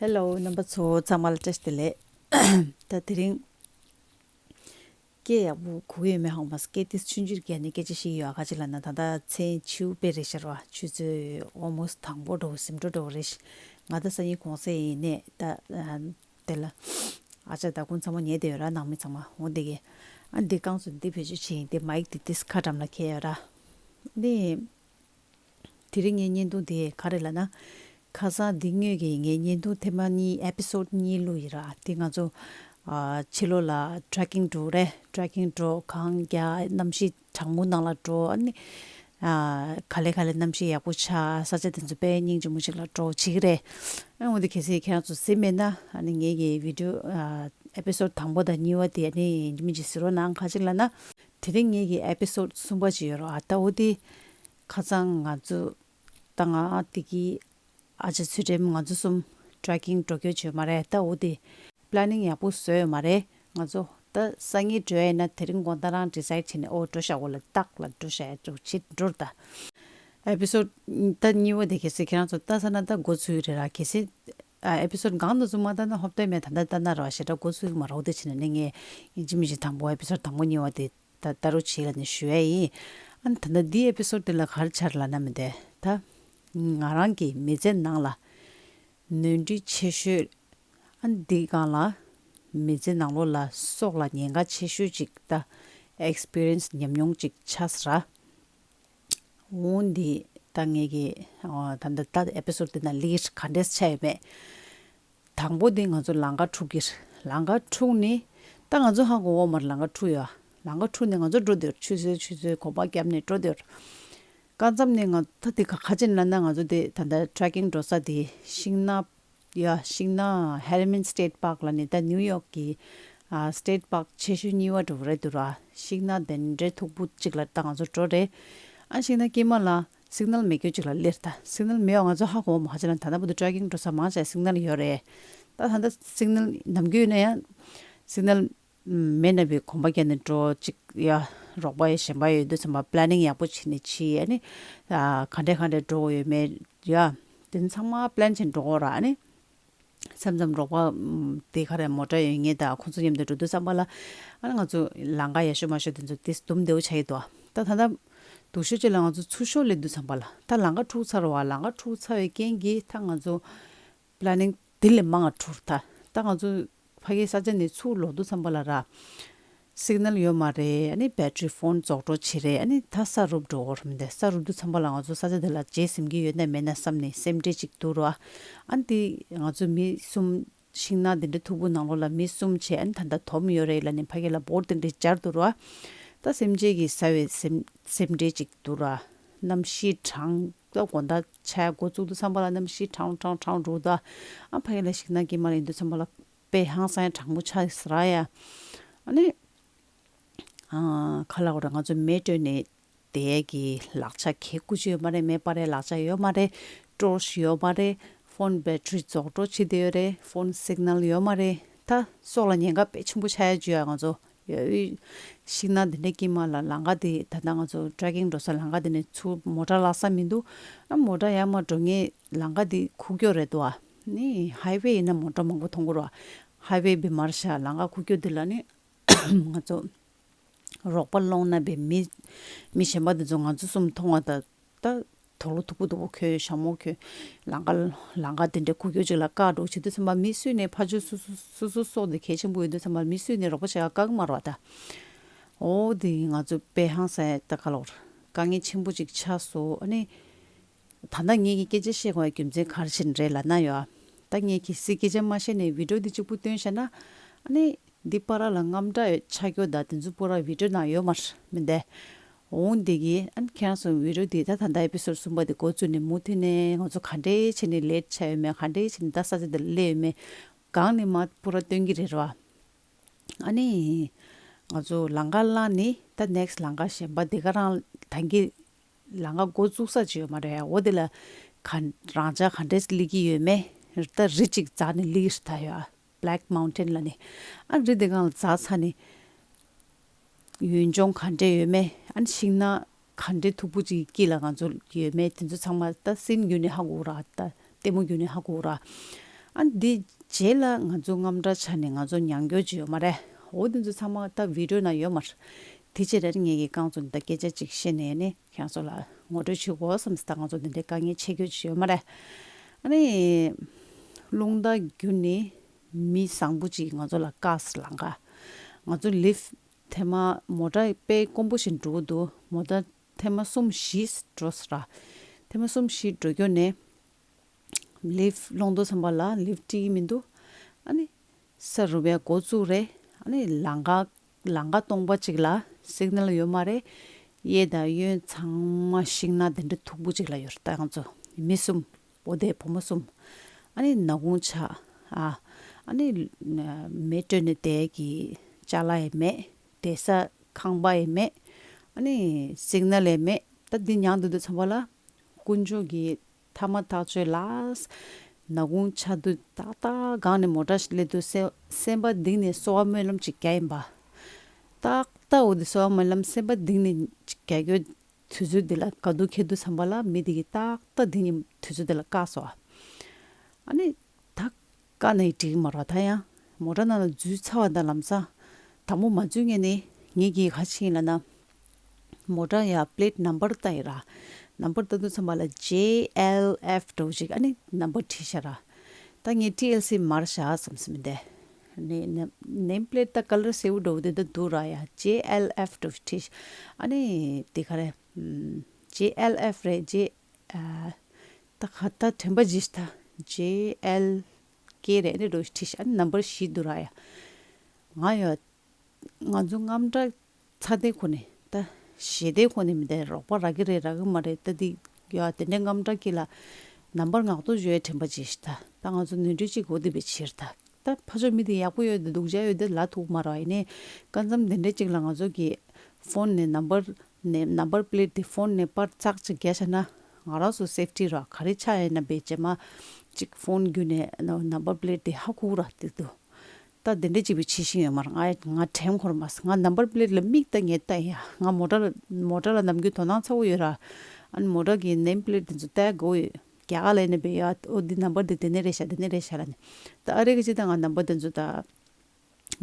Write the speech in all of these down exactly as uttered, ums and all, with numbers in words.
Hello རྣམ་པ་ཚོ་ཚང་མ་ལ་བཀྲ་ཤིས་བདེ་ལེགས། ད་དེ་རིང་སྐད་ཡག་པོ་གོ་གི་ཡོད་མེད་ཧ་གོ་མ་སོང་། སྐད་དེ་ཆུང་ཆུང་གི་ནས་སྐད་ཆ་བཤད་ཡོད། ཨ་ཁ་ཅིག་ལབ་ན་ད་ལྟ་མཚན་ཕྱི་པོ་དཔེ་རེད་ཤག་ར། ཆུ་ཚོད་almost དང་པོ་འགྲོ་ཟིན་འགྲོ་འགྲོ་རེད། ང་ད་སང་ཉིན་གུང་སེང་ཡིན་ནས་ད་དེ་ལ་ཨ་ཅག་ད་ཁོང་ཚང་མ་ཉལ་བསྡད་ཡོད་ར། ནང་མི་ཚང་མ་འོ་འདི་གས། ཨ་འདི་རྐང་བཙུགས་འདི་བེད་སྤྱོད་བྱེད་ཡིན། འདི་མའིག་འདི་ཏིས་ཁ་འགྲམ་ལ་འཁྱེར་ཡོད་ར། འདི། དེ་རིང་ངའི་བརྙན་ཐུང་དེ་ག་རེ་ལབ་ན། ཁ་སང་འདི་སྔོན་གྱི་ངའི་བརྙན་ཐུང་ཐེངས་མ་གཉིས་episode གཉིས་བླུགས་ཡིན་ར། དེ་ང་ཚོ་ཨ་ཕྱི་ལོགས་ལ་trekking འགྲོ་རེད། trekking འགྲོ། གངས་རྒྱག་གནམ་གཤིས་གྲང་མོ་ནང་ལ་འགྲོ། ཨ་ནི་ཨ་ག་ལེ་ག་ལེ་གནམ་གཤིས་ཡག་པོ་ཆགས། ས་ཆ་དེ་ཚོ་དཔེ་སྙིང་རྗེ་མོ་ཞིག་ལ་འགྲོ་བྱེད་ཀྱི་རེད། ཨ་འོ་དེ་གལ་སྲིད་ཁྱེད་རང་ཚོ་གཟིགས་མེད་ན་ཨ་ནི་ངའི་གི་video ཨ་episode དང་པོ་དང་གཉིས་པ་དེ་ཨ་ནི་ཡིན་གཅིག་མིན་གཅིག་གཟིགས་རོགས་གནང་། ག་ཅིག་ལབ་ན། དེ་རིང་ངའི་གི་episode གསུམ་པ་ཅིག་ཡོད་རེད་བ། ད་འོ་དེ་ཁ་སང་ང་ཚོ་ད་ང་དེ་གི་ཨ་ཅག་ཚུལ་ཁྲིམས་ང་ཚོ་གསུམ་trekking འགྲོ་རྒྱུ་བྱས་མ་རེད། ད་འོ་དེ་planning ཡག་པོ་བཟོས་ཡོད་མ་རེད། ང་ཚོ་ད་སང་ཉིན་འགྲོ་ཡ་ཡིན་ན་དེ་རིང་དགོང་དག་རང་decide བྱས་ནས་ཨོ་འགྲོ་ཤག་འོ་ལ་ཏག་ལ་འགྲོ་ཤག་འགྲོ་བྱེད་འགྲོ་ར། ད་episode ད་གཉིས་པ་དེ་གལ་སྲིད་ཁྱེད་རང་ཚོ་ལྟ་ས་ན་ད་འགོ་ཚུགས་ཀྱི་རེད་ར། གལ་སྲིད་ཨ་episode གང་དུ་ཚུགས་མ་ལྟ་ན་ཧོབ་སྟེ་མེད། ད་ལྟ་ལྟ་ན་ར་བ་ཞེ་དྲག་འགོ་ཚུགས་ཀྱི་མ་རེད། འོ་དེ་བྱས་ནས་ནི་ངས་ཡིན་གཅིག་མིན་གཅིག་དང་པོ་episode དང་པོ་གཉིས་པ་དེ་ད་ལྟ་རུ་བྱེད་ལ་ནི་ཞུ་ཡ་ཡིན། ཨ་ནི་ད་ལྟ་འདིའི་episode དེ་ལ་ག་རེ་ཆགས་ལབ་ན་མི་འདུག་ད་ང་རང་གི་མི་ཚེ་ནང་ལ་ནོར་འཁྲུལ་ཆེ་ཤོས། ཨ་ནི་འདི་སྒང་ལ་མི་ཚེ་ནང་ལོགས་ལ་སྲོག་ལ་ཉེན་ཁ་ཆེ་ཤོས་ཅིག་ད་experience ཉམས་མྱོང་ཅིག་ཆགས་སོང་ར། འོ་འདི་ད་ངེད་ཀྱི་ཨ་ད་ད་ད་episode འདི་ན་ལིར་ག་འདྲས་ཆགས་ཡོད་མེད། དང་པོ་འདི་ང་ཚོ་ལམ་ཁ་འཁྲུག་གིར། ལམ་ཁ་འཁྲུག་ནི་ད་ང་ཚོ་ཧ་གོ་འོ་མར་ལམ་ཁ་འཁྲུག་ཡོད། ལམ་ཁ་འཁྲུག་ནས་ང་ཚོ་འགྲོ་འདོད། ཆུ་ཚོད་ཆུ་ཚོད་གོམ་པ་བརྒྱབ་ནས་འགྲོ་འདོད། སྐབས་མཚམས་ནས་ང་ད་དེ་ག་ཁ་ཅིག་ལབ་ན་ང་ཚོ་དེ་ད་ལྟ་trekking འགྲོ་ས་དེ་ཤིང་ནགས་ཡ། ཤིང་ནགས་Hermitage State Park ལ་ནི་ད་ནིའུ་ཡོག་གི་ཨ་state park ཆེ་ཤོས་གཉིས་པ་འགྲོ་གི་རེད་འདུག་ར། ཤིང་ནགས་དེ་འདྲའི་མཐུག་པོ་གཅིག་ལ་ད་ང་ཚོ་འགྲོ་རེད། ཨ་ཤིང་ནགས་དཀྱིལ་མ་ལ་signal མེད་རྒྱུ་གཅིག་ལ་སླེབས། ད་signal མེད་པ་ང་ཚོ་ཧ་གོ་མ་ཧ་ཅི་ལ། ད་ལྟ་བར་དུ་trekking འགྲོ་ས་མང་ཆེ་signal ཡོད་རེད། ད་ད་ལྟ་signal ནམ་རྒྱུན་ཡོད་ན་ཡང་signal མེད་ན་བའི་གོམ་པ་བརྒྱབ་ནས་འགྲོ་གཅིག་ཡ། རོགས་པ་ཡ་གཞན་པ་ཡོད་དུས་ཙམ་པ་planning ཡག་པོ་བྱས་ནས་བྱས། ཨ་ནི་ཨ་ག་འདྲས་ག་འདྲས་འགྲོ་དགོས་ཡོད་མེད་ཡ། དེ་ཚང་མ་plan བྱས་འགྲོ་དགོས་ར། ཨ་ནི་མཚམས་མཚམས་རོགས་པ་ཨམ་དེ་ག་རེ་མོ་ཊ་ཡོད་མཁན་དང་ཁོང་ཚོ་མཉམ་དུ་འགྲོ་དུས་ཙམ་པ་ལ་ཨ་ནི་ང་ཚོ་ལམ་ཁ་ཡག་ཤོས་མ་ཤོས་དེ་ཚོ་དེ་སྡུམ་བདེ་བོ་ཆགས་ཀྱི་འདུག་ད་ད་ལྟ་སྡུག་ཤོས་ཅིག་ལ་ང་ཚོ་ཚུར་ཤོག་སླེབས་དུས་ཙམ་པ་ལ་ད་ལམ་ཁ་འཁྲུག་ཚར་བ། ལམ་ཁ་འཁྲུག་ཚར་བའི་རྐྱེན་གྱིས་ད་ང་ཚོ་planning དེ་ལས་མང་བ་འཁྲུག་ད། ད་ང་ཚོ་ཕ་གིའི་ས་ཆ་ནས་ཚུར་ལོག་དུས་ཙམ་པ་ལ་ར། signal ཡོད་མ་རེད། ཨ་ནི་battery phone རྫོགས་འགྲོ་བྱེད་རེད། ཨ་ནི་ད་ས་རུབ་འགྲོ་གི་རེད་མི་འདུག་ས་རུབ་དུས་ཙམ་པ་ལ་ང་ཚོ་ས་ཆ་དེ་ལ་བརྗེད་ཟིན་གྱི་ཡོད་ན་མེད་ན་བསམ་ནས་སེམས་ཁྲལ་ཅིག་འདུག་ར། ཨ་ནི་དེ་ང་ཚོ་མི་གསུམ་ཤིང་ནགས་དེ་འདྲའི་མཐུག་པོ་ནང་ལོགས་ལ་མི་གསུམ་བྱས། ཨ་ནི་ད་ལྟ་དོམ་ཡོད་རེད་ལབ་ནས་ཕ་གི་ལ་འབོར་དེ་འདྲའི་སྦྱར་འདུག་ར། ད་སེམས་ཅན་གྱི་ཟ་བའི་སེམས་སེམས་ཁྲལ་ཅིག་འདུག་ར། གནམ་གཤིས་གྲང་། ད་དགོང་དག་ཆ་འགོ་བཙུགས་དུས་ཙམ་པ་ལ་གནམ་གཤིས་གྲང་གྲང་གྲང་འགྲོ་ད། ཨ་ཕ་གི་ལ་ཤིང་ནགས་དཀྱིལ་མ་ལ་ཡིན་དུས་ཙམ་པ་ལ་དཔེ་ཧང་སང་གྲང་མོ་ཆགས་ཟེར་ཡ། ཨ་ནི་ཨ་ག་ལབ་དགོས་རེད། ང་ཚོ་མེ་སྤྲོད་ནས་བསྡད་ཀྱི་ལག་ཆ་གི་ཀུ་ཅི་ཡོད་མ་རེད། མེ་སྤར་ཡ་ལག་ཆ་ཡོད་མ་རེད། ཊོར་ཆི་ཡོད་མ་རེད། ཕོན་བེ་ཊི་རི་རྫོགས་འགྲོ་བྱེད་དེ་ཡོད་རེད། ཕོན་སིག་ནལ་ཡོད་མ་རེད། ད་སྲོག་ལ་ཉེན་ཁ་དཔེ་ཆེན་པོ་ཆགས་ཡ་བརྗོད་ཡ། ང་ཚོ་ཡོད་ཤིང་ནགས་འདི་འདྲའི་དཀྱིལ་མ་ལ་ལམ་ཁ་འདི་ད་ལྟ་ང་ཚོ་ཊྲེ་ཀིང་འགྲོ་ས་ལམ་ཁ་འདི་ནས་ཚུར་མོ་ཊ་བརླག་ས་མི་འདུག་ཨ་མོ་ཊ་ཡར་མར་འགྲོ་མཁན་ལམ་ཁ་འདི་ཁུག་ཀྱོག་རེད་འདུག་ཨ་ནི་ཧའི་ཝེ་ཡིན་ན་མོ་ཊ་མང་པོ་མཐོང་གི་རེད་བ། ཧའི་ཝེ་བི་མར་ཤ་ལམ་ཁ་ཁུག་ཀྱོག་འདི་ལ་ནི་ང་ཚོ་རོགས་པ་སློང་ན་བའི་མི་མི་གཞན་པ་འདི་ཚོ་ང་ཚོ་གསུམ་མཐོང་བ་དང་། ད་དུག་ལོག་མཐུག་པོ་མཐུག་པོ་གྱོན། ཞྭ་མོ་གྱོན། ལམ་ཁ་ལམ་ཁ་དེ་འདྲའི་ཁུག་ཀྱོག་ཅིག་ལ་བཀག་འགྲོ་བྱེད་དུས་ཙམ་པ་མི་སུས་ནས་ཕར་ཚུར་སོ་སོ་སོ་སོ་སྲོག་དེ་གལ་ཆེན་པོ་ཡོད་དུས་ཙམ་པ་མི་སུས་ནས་རོགས་པ་བྱེད་ཡ་དཀའ་གི་མ་རེད་བ་ད། འོ་དེ་ང་ཚོ་དཔེ་ཧང་སང་ད་ག་ལོར་དཀའ་ངལ་ཆེན་པོ་ཅིག་ཆགས་སོང་། ཨ་ནི་ད་ལྟ་ངེད་ཀྱི་སྐད་ཆ་བཤད་དགོས་པའི་རྒྱུ་མཚན་ག་རེ་བྱས་ནས་རེད་ལབ་ན་ཡོད་ཨ། ད་ངེད་ཀྱིས་སི་སྐད་ཆ་མ་བཤད་ནས་བི་ཌི་ཡོ་འདི་གཅིག་པུ་བཏོན་བཞག་ན་ཨ་ནི། འདི་བར་ལ་རྔམ་སྐྲག་ཆགས་རྒྱུ་དང་དེ་ཚོ་པུ་ར་བི་ཌི་ཡོ་ནང་ཡོད་མ་རེད་མི་འདས། འོང་འདི་གི་ཨ་ནི་ཁྱེད་རང་ཚོ་བི་ཌི་ཡོ་འདི་ད་ད་ལྟ་ཨེ་པི་སོ་ཌི་གསུམ་པ་འདི་འགོ་བཙུགས་ནས་མུ་མཐུད་ནས་ང་ཚོ་ག་འདྲས་བྱས་ནས་ལེ་ཊི་ཆགས་ཡོད་མེད། ག་འདྲས་བྱས་ནས་ད་ས་ཆ་འདི་ལ་སླེབས་ཡོད་མེད། གང་ནས་མར་པུ་ར་སྟོན་གྱི་རེད་ར། ཨ་ནི་ང་ཚོ་ལམ་ཁ་བླངས་ནས་ད་ནེག་སི་ཊི་ལམ་ཁ་གཞན་པ་འདི་ག་རང་ད་གིན་ལམ་ཁ་འགོ་བཙུགས་ས་ཅིག་ཡོད་མ་རེད། འོ་དེ་ལ་ག་རང་ཅག་ག་འདྲས་སླེབས་ཀྱི་ཡོད་མེད། ད་རི་གཅིག་འཛེགས་ནས་སླེབས་ཀྱི་རེད་ད་ཡ། Black Mountain ལ་ནི། ཨ་རི་དེ་སྒང་ལ་འཛེགས་ཚར་ནས། ཡུལ་ལྗོངས་ག་འདྲས་ཡོད་མེད། ཨ་ནི་ཤིང་ནགས་ག་འདྲས་མཐུག་པོ་ཅིག་གི་དཀྱིལ་ལ་ང་ཚོ་ཡོད་མེད་དེ་ཚོ་ཚང་མ་ད་སིན་བརྒྱུད་ནས་ཧ་གོ་ར། ད་ལྟད་མོ་བརྒྱུད་ནས་ཧ་གོ་ར། ཨ་འདི་རྗེས་ལ་ང་ཚོ་རྔམ་དྲག་ཆགས་ནས་ང་ཚོ་མྱང་སྐྱོར་ཅིག་ཡོད་མ་རེད། འོ་འདི་ཚོ་ཚང་མ་ད་བི་ཌི་ཡོ་ནང་ཡོད་མ་རེད། དེ་ཕྱིར་རེད་ངེད་ཀྱི་རྐང་ཚོ་འདི་སྐད་ཆ་ཅིག་བཤད་ནས་ནི་ཁྱེད་ཚོ་ལ་ངོ་སྤྲོད་བྱེད་དགོས་བསམ་སྟེ་ད་ང་ཚོ་འདི་འདྲའི་དཀའ་ངལ་འཕྲད་རྒྱུ་ཅིག་ཡོད་མ་རེད། ཨ་ནི་རླུང་རྟ་བརྒྱུད་ནས་མི་བཟང་པོ་ཅིག་ང་ཚོ་ལ་བཀག་སོང་། ལམ་ཁ་ང་ཚོ་ལིཕ་ཐེངས་མ་མོ་ཊ་དཔེ་དཀོན་པོ་ཞིག་འགྲོ་གི་འདུག་མོ་ཊ་ཐེངས་མ་གསུམ་བཞི་འགྲོ་སོང་ར། ཐེངས་མ་གསུམ་བཞི་འགྲོ་རྒྱུ་ནས། ལིཕ་སློང་དུས་ཙམ་པ་ལ་ལིཕ་སྤྲད་ཀྱི་མི་འདུག་ཨ་ནི་ས་རུབ་ཡ་འགོ་བཙུགས་རེད། ཨ་ནི་ལམ་ཁ་ལམ་ཁ་སྟོང་པ་ཅིག་ལ་སིག་ནལ་ཡོད་མ་རེད། གཡས་དང་གཡོན་ཚང་མ་ཤིང་ནགས་དེ་འདྲ་མཐུག་པོ་ཅིག་ལ་ཡོད་རེད། ད་ང་ཚོ་མི་གསུམ་བུ་དེ་བུ་མོ་གསུམ། ཨ་ནི་ནག་ཁུང་ཆགས། ཨ་ཨ་ནི་མེ་སྤྲོད་ནས་བསྡད་ཀྱི་ཅ་ལག་ཡང་མེད། བསྡད་ས་ཁང་པ་ཡང་མེད། ཨ་ནི་སིག་ནལ་ཡང་མེད། ད་འདི་མྱངས་སྡོད་དུས་ཙམ་པ་ལ། དཀོན་མཆོག་གི་མཐའ་མ་ཐག་ཆོད་ལ། ནག་ཁུང་ཆགས་དུས་ཏག་ཏག་སྒང་ནས་མོ་ཊ་ཞིག་སླེབས་དུས་སེ་སེམས་པ་གཏིང་ནས་གསོལ་བ་སྨོན་ལམ་ཅིག་རྒྱག་ཡིན་པ། ཏག་ཏག་འོ་དེ་གསོལ་བ་སྨོན་ལམ་སེམས་པ་གཏིང་ནས་ཅིག་རྒྱག་རྒྱུ་དུས་ཚོད་འདི་ལ་ག་དུས་འཁེལ་དུས་ཙམ་པ་ལ་མི་དེ་གིས་ཏག་ཏག་འདི་ཉིན་དུས་ཚོད་འདི་ལ་བཀག་སོང་། ཨ་ནི། ད་བཀག་ནས་འགྲིག་གི་མ་རེད། ད་ཡང་མོ་ཊ་ནང་ལ་འཛུལ་ཚར་བ་དང་ལམ་སང་། དང་པོ་མ་འཛུལ་སྔོན་ནས་ངེད་ཀྱིས་ག་རེ་བྱས་ཡིན་ལབ་ན། མོ་ཊ་ཡ་པི་ལེ་ཊི་ནམ་བར་བལྟ་ཡིན་ར། ནམ་བར་བལྟ་དུས་ཙམ་པ་ལ་ཇེ་ཨེལ་ཨེཕ་འདྲ་བོ་ཅིག་ཨ་ནི་ནམ་བར་བྲིས་ཤག་ར། ད་ངས་ཊི་ཨེལ་སི་མར་བཞག་བསམ་བསམ་མི་འདུག་ནེམ་པི་ལེ་ཊི་ད་ཀ་ལར་སེར་པོ་འདྲ་བོ་དེ་འདྲ་འདུག་ར། ཡ་ཇེ་ཨེལ་ཨེཕ་འདྲ་བོ་བྲིས་ཤག་ཨ་ནི་དེ་ག་རེ། ཇེ་ཨེལ་ཨེཕ་རེད། ཇེ། ཨ། ད་ག་ད་དྲན་པ་བརྗེད་ཤག་ད་ཇེ་ཨེལ་ཀེ་རེད། ཨ་ནི་འདྲ་བོ་ཅིག་བྲིས་ཤག་ཨ་ནི་ནམ་བར་བཞི་འདུག་ར། ཡ་ང་ཡ། ང་ཚོ་རྔམ་དྲག་ཚ་དེ་ཁོ་ནས་ད་ཞེ་དེ་ཁོ་ནས་མི་འདུག་རོགས་པ་རག་གི་རེད་རག་གི་མ་རེད། ད་འདི་ཡ་དེ་འདྲའི་རྔམ་དྲག་གི་ལ་ནམ་བར་ངག་ཐོག་བརྗོད་ཡ་དྲན་པ་བརྗེད་ཤག་ད་ད་ང་ཚོ་ནོར་འཁྲུལ་ཅིག་འོ་དེ་བས་ཕྱིར་ད། ད་ཕ་ཆོས་མི་དེ་ཡག་པོ་ཡོད་དེ་སྡུག་ཅག་ཡོད་དེ་ལབ་ཐུབ་མ་རེད། ཡིན་ནའི་སྐབས་མཚམས་དེ་འདྲ་ཅིག་ལ་ང་ཚོ་གི་ཕོན་ནས་ནམ་བར་ནས་ནམ་བར་པི་ལེ་ཊི་དེ་ཕོན་ནས་པར་ཙག་ཅིག་བརྒྱབ་བཞག་ན་ང་རང་ཚོ་སེབ་ཊི་ར། ག་རེ་ཆགས་ཡིན་ན་བས་རྗེས་མ་ཅིག་ཕོན་བརྒྱུད་ནས་ནམ་བར་པི་ལེ་ཊི་དེ་ཧ་གོ་ར་དེ་འདུག་ད་དེ་འདྲ་ཅིག་བྱེད་བཞིན་ཡོད་མ་རེད། ང་ང་དྲན་འཁོར་མ་སོང་། ང་ནམ་བར་པི་ལེ་ཊི་ལ་མིག་ལྟ་ངས་ལྟ་ཡ། ང་མོ་ཊ་ལ་མོ་ཊ་ལ་ནམ་རྒྱུན་དོ་སྣང་ཚ་བོ་ཡོད་ར། ཨ་ནི་མོ་ཊ་གི་ནེམ་པི་ལེ་ཊི་དེ་ཚོ་ལྟ་དགོས་ཡོད། རྒྱ་གར་ལ་ཡིན་ན་བས་ཡ་ཨོ་འདི་ནམ་བར་འདི་དེ་ནས་རེད་ཤག་དེ་ནས་རེད་ཤག་ལབ་ནས། ད་ཨ་རི་གི་ཅི་ད་ང་ནམ་བར་དེ་ཚོ་ད་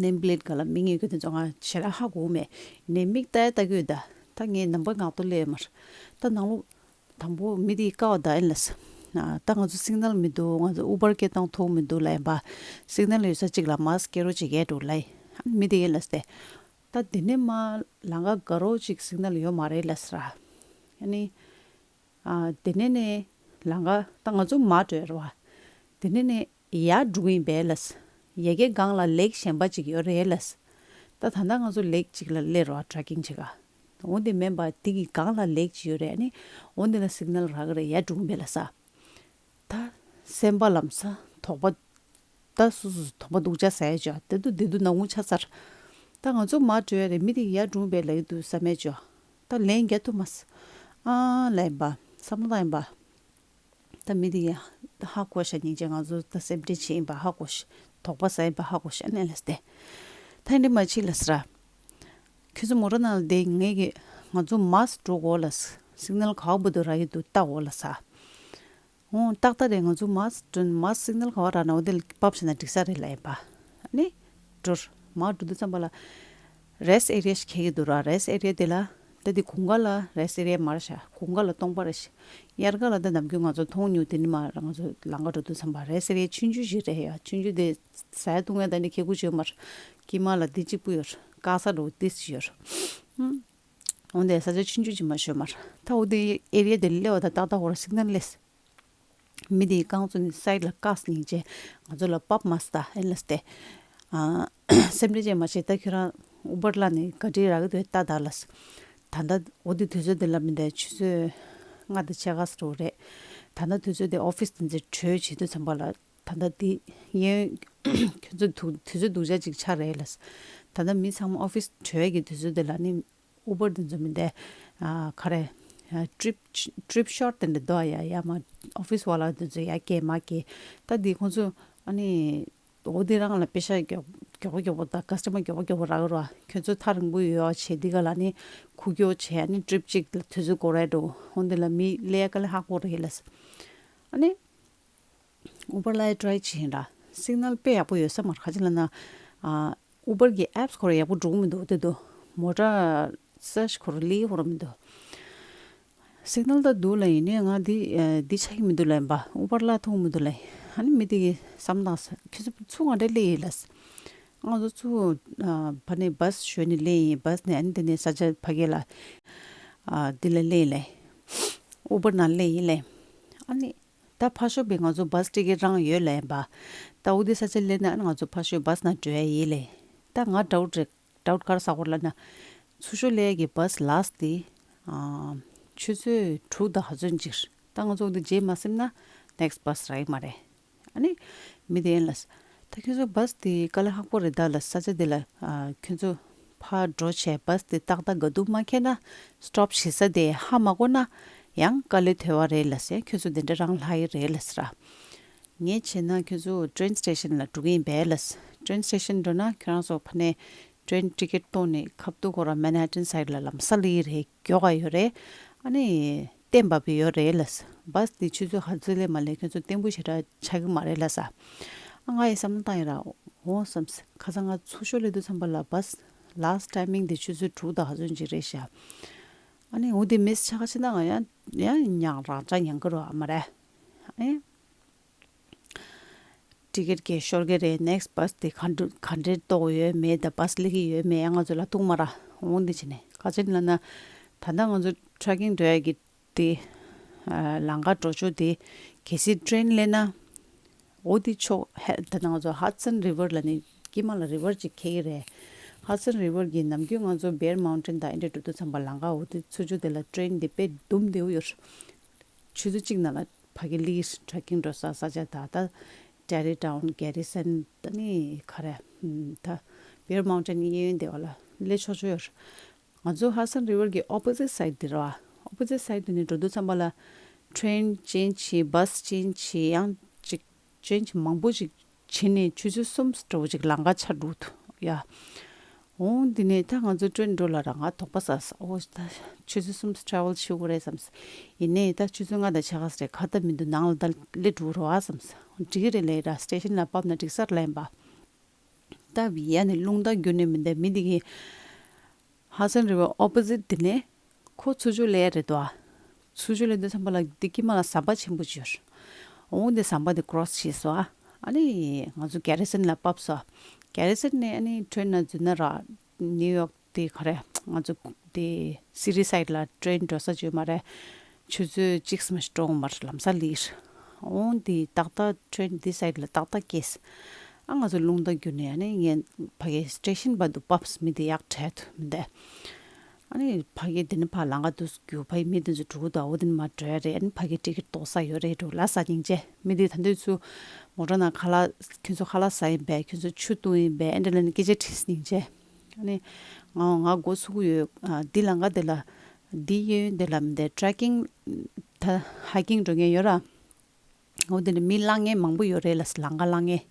ནེམ་པི་ལེ་ཊི་ག་ལ་མིང་ཡོད་གི་དེ་ཚོ་ང་ཞེ་དྲག་ཧ་གོ་མེད། ནས་མིག་ལྟ་ཡ་ལྟ་གི་ཡོད་ད། ད་ངས་ནམ་བར་ངག་ཐོག་སླེབས་ཡོད་མ་རེད། ད་ནང་ལོགས་དང་པོ་མི་དེ་ཀའོ་ད་ཨེན་ལས། ད་ང་ཚོ་སིག་ནལ་མི་འདུག་ང་ཚོ་ཨུ་བར་སྐད་བཏང་ཐུབ་མི་འདུག་ལབ་ཡིན་པ། སིག་ནལ་ཡོད་ས་གཅིག་ལ་མར་སྐྱེལ་རོགས་བྱེད་གས་འགྲོ་ལབ་ཡིན། མི་དེ་ཨེན་ལས་ཏེ། ད་དེ་ནས་མར་ལམ་ཁ་དགའ་རོགས་ཅིག་སིག་ནལ་ཡོད་མ་རེད་ལབ་ས་ར། ཨ་ནི། ཨ། དེ་ནས་ནས་ལམ་ཁ་ད་ང་ཚོ་མར་འགྲོ་ཡ་རེད་བ། དེ་ནས་ནས་ཡར་འགྲོ་གི་ཡིན་པས་ལབ། ཡ་གི་སྒང་ལ་ལེག་གཞན་པ་ཅིག་ཡོད་རེད་ལབ། ད་ད་ལྟ་ང་ཚོ་ལེག་ཅིག་ལ་སླེབས་རེད་བ་ཊེ་རེ་ཀིང་བྱེད་ག་འོ་དེ་མིན་པ་དེ་གི་སྒང་ལ་ལེག་ཅིག་ཡོད་རེད། ཨ་ནི་འོ་དེ་ལ་སིག་ནལ་རག་གི་རེད། ཡར་འགྲོ་གི་ཡིན་པས་ལབ་ས། ད་སེམས་པ་ལམ་སང་དོགས་པ། ད་སོ་སོ་དོགས་པ་སྡུག་ཅག་ཟ་ཡ་ཅོ་དེ་དུ་དེ་དུ་ནག་ཁུང་ཆགས་ཚར། ད་ང་ཚོ་མར་འགྲོ་ཡ་རེད། མི་དེ་གིས་ཡར་འགྲོ་འབད་ལབ་ཀྱི་འདུག་བསམ་ཡ་ཅོ། ད་ལན་རྒྱག་ཐུབ་མ་སོང་། ཨ་ལབ་ཡིན་པ། བསམ་བློ་བཏང་ཡིན་པ། ད་མི་དེ་གིས་ཧ་གོ་ཤག་སྙིང་རྗེ། ང་ཚོ་ད་སེམས་ཁྲལ་བྱེད་ཡིན་པ་ཧ་གོ་ཤག་དོགས་པ་ཟ་ཡིན་པ་ཧ་གོ་ཤག་ཨ་ནི་ལབ་སྟེ། ད་ཡིན་འདྲ་མ་བྱེད་ལབ་ས་ར། ཁྱོད་ཚོ་མོ་ཊ་ནང་ལ་བསྡད། ངས་ཀྱི་ང་ཚོ་མར་འགྲོ་དགོས་ལབ། སིག་ནལ་ག་བ་བར་དུ་རག་གི་འདུག་ལྟ་དགོས་ལབ་ས། འོ་ཏག་ཏག་རེད། ང་ཚོ་མར་མར་སིག་ནལ་ག་བ་རག་ན་འོ་དེ་ལ་བབས་བྱས་ན་འགྲིག་ས་རེད་ལབ་ཡིན་པ། ཨ་ནི་འགྲོ། མར་འགྲོ་དུས་ཙམ་པ་ལ་རེ་སི་ཊི་ཨེ་རི་ཡ་ཞིག་འཁེལ་གྱི་འདུག་ར། རེ་སི་ཊི་ཨེ་རི་ཡ་དེ་ལ་ད་དེ་དགུན་ཁ་ལ་རེ་སི་ཊི་ཨེ་རི་ཡ་མ་རེད་ཤག་དགུན་ཁ་ལ་སྟོང་པ་རེད་ཤག་དབྱར་ཁ་ལ་ད་ནམ་རྒྱུན་ང་ཚོ་མཐོང་མྱོང་དེ་ནི་མ་རེད། ང་ཚོ་ལམ་ཁ་འགྲོ་དུས་ཙམ་པ་རེ་སི་ཊི་ཨེ་རི་ཡ་ཆུང་ཆུང་ཞིག་རེད་ཡ། ཆུང་ཆུང་དེ་ཟ་ཡ་བཏུང་ཡ་ད་ནི་ཁེ་ཁུ་ཅིག་ཡོད་མ་རེད། དཀྱིལ་མ་ལ་དེ་གཅིག་པུ་ཡོད་རེད། དཀར་ས་འདྲ་བོ་ཏིས་ཅིག་ཡོད་རེད། ཨུམ། འོན་ཏེ་ས་ཆ་ཆུང་ཆུང་ཅིག་མ་ཤོད་མར། ད་འོ་དེ་ཨེ་རི་ཡ་དེ་སླེབས་པ་དང་ཏག་ཏག་ཧོ་ར་སིག་ནལ་སླེབས། མི་དེའི་རྐང་བཙུགས་ནས་སའིཌ་ལ་བཀག་སྙིང་རྗེ། ང་ཚོ་ལ་བབས་མ་སྟ་ཨེ་ལ་སྟེ། ཨ། སེམས་ཁྲལ་ཅིག་མ་བྱེད། ད་ཁྱོད་རང་ཨུ་བར་ལ་ནས་ག་འདྲས་རག་གི་འདུག་ལྟ་ད་ལ། ད་ལྟ་འོ་དེ་དུས་ཚོད་དེ་ལ་མི་འདའ་ཆུ་ཚོད་ལྔ་དང་ཕྱེད་ཀ་ཙམ་རེད། ད་ལྟ་དུས་ཚོད་དེ་ཨོ་ཕིས་དེ་ཚོ་གྲོལ་བྱེད་དུས་ཙམ་པ་ལ་ད་ལྟ་དེ་གཡས་གཡོན་ཁྱོད་ཚོ་དུས་ཚོད་སྡུག་ཅག་ཅིག་ཆགས་རེད་ལ། ད་ལྟ་མི་ཚང་མ་ཨོ་ཕིས་གྲོལ་གྱི་དུས་ཚོད་དེ་ལ་ནི། ཨུ་བར་དེ་ཚོ་མི་འདའ། ཨ། ག་རེ། ཨ། ཊིབ་ཊིབ་ཤོཊ་དེ་འདྲ་འདུག་ཡ། ཡ་མ་ཨོ་ཕིས་བ་ལ་དེ་ཚོ་ཡ་སྐྱེལ་མ་སྐྱེལ། ད་འདི་ཁོང་ཚོ་ཨ་ནི་འོ་དེ་རང་ལ་པེ་ཤ་མགྱོགས་མགྱོགས་པོ་མགྱོགས་པོ་དང་ཀ་སི་ཊ་མར་མགྱོགས་པོ་མགྱོགས་པོ་རག་རོ། ཁྱོད་ཚོ་ཐག་རིང་པོ་ཡོད་བྱས་འདི་ག་ལ་ནི་ཁུག་ཀྱོག་བྱས། ཨ་ནི་ཊིབ་གཅིག་ལ་དུས་ཚོད་འགོར་རེད་འགྲོ། འོ་འདི་ལ་མི་ལས་ཀ་ལས་ཧ་གོ་རེད་ལ། ཨ་ནི། ཨུ་བར་ལ་ཡ་ཊི་རའི་བྱས་ཡིན་ར། སིག་ནལ་དཔེ་ཡག་པོ་ཡོད་ས་མ་རེད། ག་ཅི་ལབ་ན། ཨ། ཨུ་བར་གྱི་ཨེབ་སི་ཁོ་རང་ཡག་པོ་འགྲོ་གི་མི་འདུག་དེ་འདུག་མོ་ཊ་སར་ཆི་ཁོ་རང་སླེབས་ཡོད་ར་མི་འདུག་སིག་ནལ་ད་འདུག་ལབ་ཡིན་ནའི་ང་འདི་ཨ་འདི་ཆགས་ཀྱི་མི་འདུག་ལབ་ཡིན་པ། ཨུ་བར་ལ་མཐོང་མི་འདུག་ལབ་ཡིན། ཨ་ནི་མི་དེ་གིས་བསམ་བློ་བཏང་ས། ཁྱོད་ཚོ་ཚུར་ག་འདྲ་སླེབས་ཡིན་ལབ། ང་ཚོ་ཚུར་ཨ་ཕ་ནས་བཱས་ཞོན་ནས་སླེབས་ཡིན། བཱས་ནས་ཨ་ནི་དེ་ནས་ས་ཆ་ཕ་གི་ལ་ཨ་འདི་ལ་སླེབས་ཡིན་ལབ། ཨུ་བར་ནང་སླེབས་ཡིན་ལབ། ཨ་ནི་ད་ཕར་ཞོག་པའི་ང་ཚོ་བཱས་ཊི་ཀེ་ཊི་རང་ཡོད་ལབ་ཡིན་པ། ད་འོ་དེ་ས་ཆ་སླེབས་ན་ཨ་ནི་ང་ཚོ་ཕར་ཞོག་བཱས་ནང་འགྲོ་ཡ་ཡིན་ལབ། ད་ང་ཌའུཊ་རེད། ཌའུཊ་ག་རེ་ཟ་གོ་ལབ་ན། ཚུར་ཤོག་སླེབས་ཀྱི་བཱས་ལཱ་སི་ཊི་དེ་ཨ་ཆུ་ཚོད་དྲུག་དང་ཧ་ཚོད་ཅིག་ད་ང་ཚོ་འདི་བརྗེད་མ་ཟིན་ན་ནེག་སི་ཊི་བཱས་རག་གི་མ་རེད། ཨ་ནི་མི་དེ་ཡིན་ལབ། ད་ཁྱོད་ཚོ་བཱས་དེ་དཀའ་ལས་ཁག་པོ་རེད་ད་ལབ། ས་ཆ་དེ་ལ་ཨ་ཁྱོད་ཚོ་ཕར་འགྲོ་བྱས་བཱས་དེ་ཏག་ཏག་ག་དུས་མ་འཁེལ་ན་སི་ཊོབ་བྱེད་ས་དེ་ཧ་མ་གོ་ན་ཡང་དཀའ་ལས་ཐེབས་པ་རེད་ལབ་ཟེར། ཁྱོད་ཚོ་དེ་འདྲ་རང་ལྷག་གི་རེད་ལབ་ཟེར། ངས་བྱས་ན་ཁྱོད་ཚོ་ཊེ་རེན་སི་ཊེ་ཤན་ལ་འགྲོ་གི་ཡིན་པས་ལབ། ཊེ་རེན་སི་ཊེ་ཤན་འགྲོ་ན་ཁྱོད་རང་ཚོ་ཕ་ནས་ཊེ་རེན་ཊི་ཀེ་ཊི་བཏོན་ནས་ཁ་ཐུག་ཁོ་རང་མན་ཧ་ཊན་སའིཌ་ལ་ལམ་སང་སླེབས་ཀྱི་རེད། མགྱོགས་པ་ཡོད་རེད། ཨ་ནི་བརྟན་པ་བི་ཡོད་རེད་ལབ། བཱས་འདི་ཆུ་ཚོད་ག་ཚོད་སླེབས་མ་སླེབས་ཁྱོད་ཚོ་བརྟན་པོ་ཞེ་དྲག་ཆགས་ཀྱི་མ་རེད་ལབ་ས། ཨ་ང་ཡི་བསམ་བློ་བཏང་ཡིན་ར། འོང་བསམ། ཁ་སང་ང་ཚུར་ཤོག་སླེབས་དུས་ཙམ་པ་ལ་བཱས་ལཱ་སི་ཊི་ཊའི་མིང་དེ་ཆུ་ཚོད་དྲུག་དང་ཧ་ཚོད་ཅིག་རེད་ཤག་ཨ་ནི་འོ་དེ་མིས་ཆགས་ཕྱིན་ན་ང་ཡང་ཡང་ཉང་རང་ཅག་ཉང་གི་རོ་ཨ་མ་རེད། ཨེ། ཊི་ཀེ་ཊི་གས་ཤོར་གི་རེད། ནེག་སི་ཊི་བཱས་དེ་ག་འདྲ་ག་འདྲས་གཏོང་ཡོད་མེད་དང་བཱས་སླེབས་ཀྱི་ཡོད་མེད་ཡང་ང་ཚོ་ལ་ཐུག་མ་ར། འོང་འདི་བྱས་ནས་ག་ཅི་ལབ་ན། ད་ལྟ་ང་ཚོ་ཊེ་རེ་ཀིང་འགྲོ་ཡ་གི་དེ་ཨ་ལམ་ཁ་འགྲོ་ཕྱོགས་དེ་གལ་སྲིད་ཊེ་རེན་སླེབས་ན་འོ་དེ་ཕྱོགས་ཧེ། ད་ལྟ་ང་ཚོ་ཧ་ཌི་སན་རི་ཝར་ལ་ནི་དཀྱིལ་མ་ལ་རི་ཝར་ཅིག་འཁེལ་གི་རེད། ཧ་ཌི་སན་རི་ཝར་གི་ནམ་རྒྱུན་ང་ཚོ་བེར་མའུན་ཊེན་དང་ཨེ་འདྲ་འགྲོ་དུས་ཙམ་པ་ལམ་ཁ་འོ་དེ་ཚུར་ཕྱོགས་དེ་ལ་ཊེ་རེན་དེ་དཔེ་དུམ་བདེ་བོ་ཡོད། ཆུ་ཚོད་གཅིག་ནང་ལ་ཕ་གི་སླེབས་ཀྱི་རེད། ཊེ་རེ་ཀིང་འགྲོ་ས་ས་ཆ་ད་ལྟ་ཊེ་རི་ཊའུན་གེ་རི་སན་ད་ནི་ག་རེ་ད་བེར་མའུན་ཊེན་གཡས་གཡོན་དེ་བ་ལ་སླེབས་ཆོག་ཆོག་ཡོད་རེད། ང་ཚོ་ཧ་ཌི་སན་རི་ཝར་གྱི་ཨོ་པོ་ཟིཊ་སའིཌ་དེ་རེད་བ། ཨོ་པོ་ཟིཊ་སའིཌ་དེ་ནས་འགྲོ་དུས་ཙམ་པ་ལ་ཊེ་རེན་ཅེན་ཇི་བྱས། བཱས་ཅེན་ཇི་བྱས། ཡང་ཅིག་ཅེན་ཇི་མང་པོ་ཅིག་བྱས་ནས་ཆུ་ཚོད་གསུམ་འདྲ་བོ་ཅིག་ལམ་ཁ་ཆགས་འགྲོ་འདུག་ཡ། འོང་འདི་ནས་ད་ང་ཚོ་ཊེ་རེན་འགྲོ་ལ་ར་ང་དོགས་པ་ཟ་ས། ཨོ་ད་ཆུ་ཚོད་གསུམ་ཊེ་རེ་ཝལ་བྱེད་དགོས་རེད་བསམ་ས། ཡིན་ནའི་ད་ཆུ་ཚོད་ལྔ་དང་ཕྱེད་ཀ་ཙམ་རེད། ཁ་ཐབས་མི་འདུག་ནང་ལ་ད་སླེབས་འགྲོ་རོགས་ཨ་བསམ་ས། འགྲིག་གི་རེད་ལབ་ར། སི་ཊེ་ཤན་ལ་ཕབ་ན་འགྲིག་ས་རེད་ལབ་ཡིན་པ། ད་ཡ་ནི་རླུང་རྟ་རྒྱུག་ནས་མི་འདུག་མི་འདི་གི་ཧ་ཌི་སན་རི་ཝར་ཨོ་པོ་ཟིཊ་དེ་ནས་ཁོ་ཚུར་ཕྱོགས་སླེབས་ཡ་རེད་དོ། ཚུར་ཕྱོགས་སླེབས་དུས་ཙམ་པ་ལ་འདི་དཀྱིལ་མ་ལ་ཟམ་པ་ཆེན་པོ་ཅིག་ཡོད། འོང་འདི་ཟམ་པ་འདི་ཀོ་རོ་སི་བྱས་སོང་ཨ། ཨ་ནི་ང་ཚོ་གེ་རི་སན་ལ་བབས་སོང་། གེ་རི་སན་ནས་ཨ་ནི་ཊེ་རེན་ནང་འཛུལ་ན་ར། ནིའུ་ཡོག་དེ་ག་རེ་ང་ཚོ་དེ་སི་ཊི་སའིཌ་ལ་ཊེ་རེན་འགྲོ་ས་ཅིག་ཡོད་མ་རེད། ཆུ་ཚོད་གཅིག་ཙམ་ཞིག་འགྲོ་འོང་མ་རེད། ལམ་སང་སླེབས་ཀྱི་རེད། འོང་དེ་ཏག་ཏག་ཊེ་རེན་འདི་སའིཌ་ལ་ཏག་ཏག་སྐྱེས། ཨ་ང་ཚོ་རླུང་རྟ་རྒྱུག་ནས་ཨ་ནི་ངས་ཕ་གི་སི་ཊེ་ཤན་བར་དུ་བབས། མི་དེ་ཡག་དྲགས་འདུག་མི་འདི། ཨ་ནི་ཕ་གི་དེ་ནས་ཕར་ལམ་ཁ་འདུག་རྒྱུག་ཕ་གི་མི་དེ་ཚོ་འགྲོ་གི་འདུག་འོ་དེ་ནས་མར་འགྲོ་ཡ་རེད། ཨ་ནི་ཕ་གི་ཊི་ཀེ་ཊི་གཏོང་ས་ཡོད་རེད་འགྲོ་ལབ་ས་སྙིང་རྗེ། མི་དེ་ད་དུང་ཚུར་མོ་ཊ་ནང་ཁ་ལག་ཁྱོད་ཚོ་ཁ་ལག་ཟ་ཡིན་པས། ཁྱོད་ཚོ་ཆུ་བཏུང་ཡིན་པས། ཨེ་འདྲ་ལབ་ནས་སྐད་ཆ་དྲིས་སྙིང་རྗེ། ཨ་ནི་ང་ང་མགོ་ཚོས་ཀྱི་ཡོད། ཨ་འདི་ལམ་ཁ་དེ་ལ་འདི་གཡས་གཡོན་དེ་ལ་མི་འདི་ཊེ་རེ་ཀིང་ད་ཧའི་ཀིང་འགྲོ་མཁན་ཡོད་ར། འོ་དེ་ནས་མི་བླངས་མཁན་མང་པོ་ཡོད་རེད་ལབ། ལམ་ཁ་བླངས་མཁན།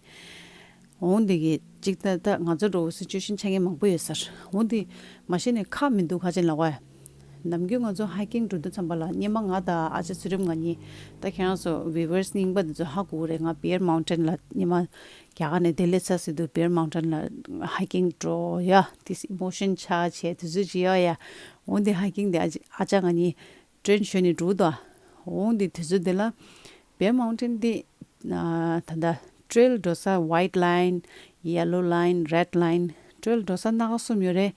འོ་འདི་གི་གཅིག་ད་ད་ང་ཚོ་འདྲ་བོ་སི་ཅུ་ཨེ་ཤན་ཆགས་མཁན་མང་པོ་ཡོད་ས་རེད། འོ་འདི་མ་ཤེས་ནས་ཁག་མི་འདུག་ག་ཅི་ལབ་དགོས། ནམ་རྒྱུན་ང་ཚོ་ཧའི་ཀིང་འགྲོ་དུས་ཙམ་པ་ལ་སྔོན་མ་ང་དང་ཨ་ཅག་ཚུལ་ཁྲིམས་ང་གཉིས། ད་ཁྱེད་རང་ཚོ་བི་ཡུ་ཨར་སི་རྙིང་པ་འདི་ཚོ་ཧ་གོ་གི་རེད། ང་བེར་མའུན་ཊེན་ལ་སྔོན་མ་རྒྱ་གར་ནས་ལྡི་ལི་ཚར་ཟེར་དུས་བེར་མའུན་ཊེན་ལ་ཧའི་ཀིང་འགྲོ་ཡ། དེ་ཨི་མོ་ཤན་ཆགས་བྱས་དུས་ཚོད་ཅིག་ཡོད་ཡ། འོ་འདི་ཧའི་ཀིང་འདི་ཨ་ཅག་ཨ་ཅག་ང་གཉིས་ཊེ་རེན་ཞོན་ནས་འགྲོ་དོ། འོ་འདི་དུས་ཚོད་འདི་ལ་བེར་མའུན་ཊེན་འདི་ཨ་ད་ལྟ་ཊེ་རེལ་འགྲོ་ས་ཝའིཊ་ལའིན། ཡེ་ལོ་ལའིན། རེཌ་ལའིན། ཊེ་རེལ་འགྲོ་ས་སྣ་ཁ་གསུམ་ཡོད་རེད།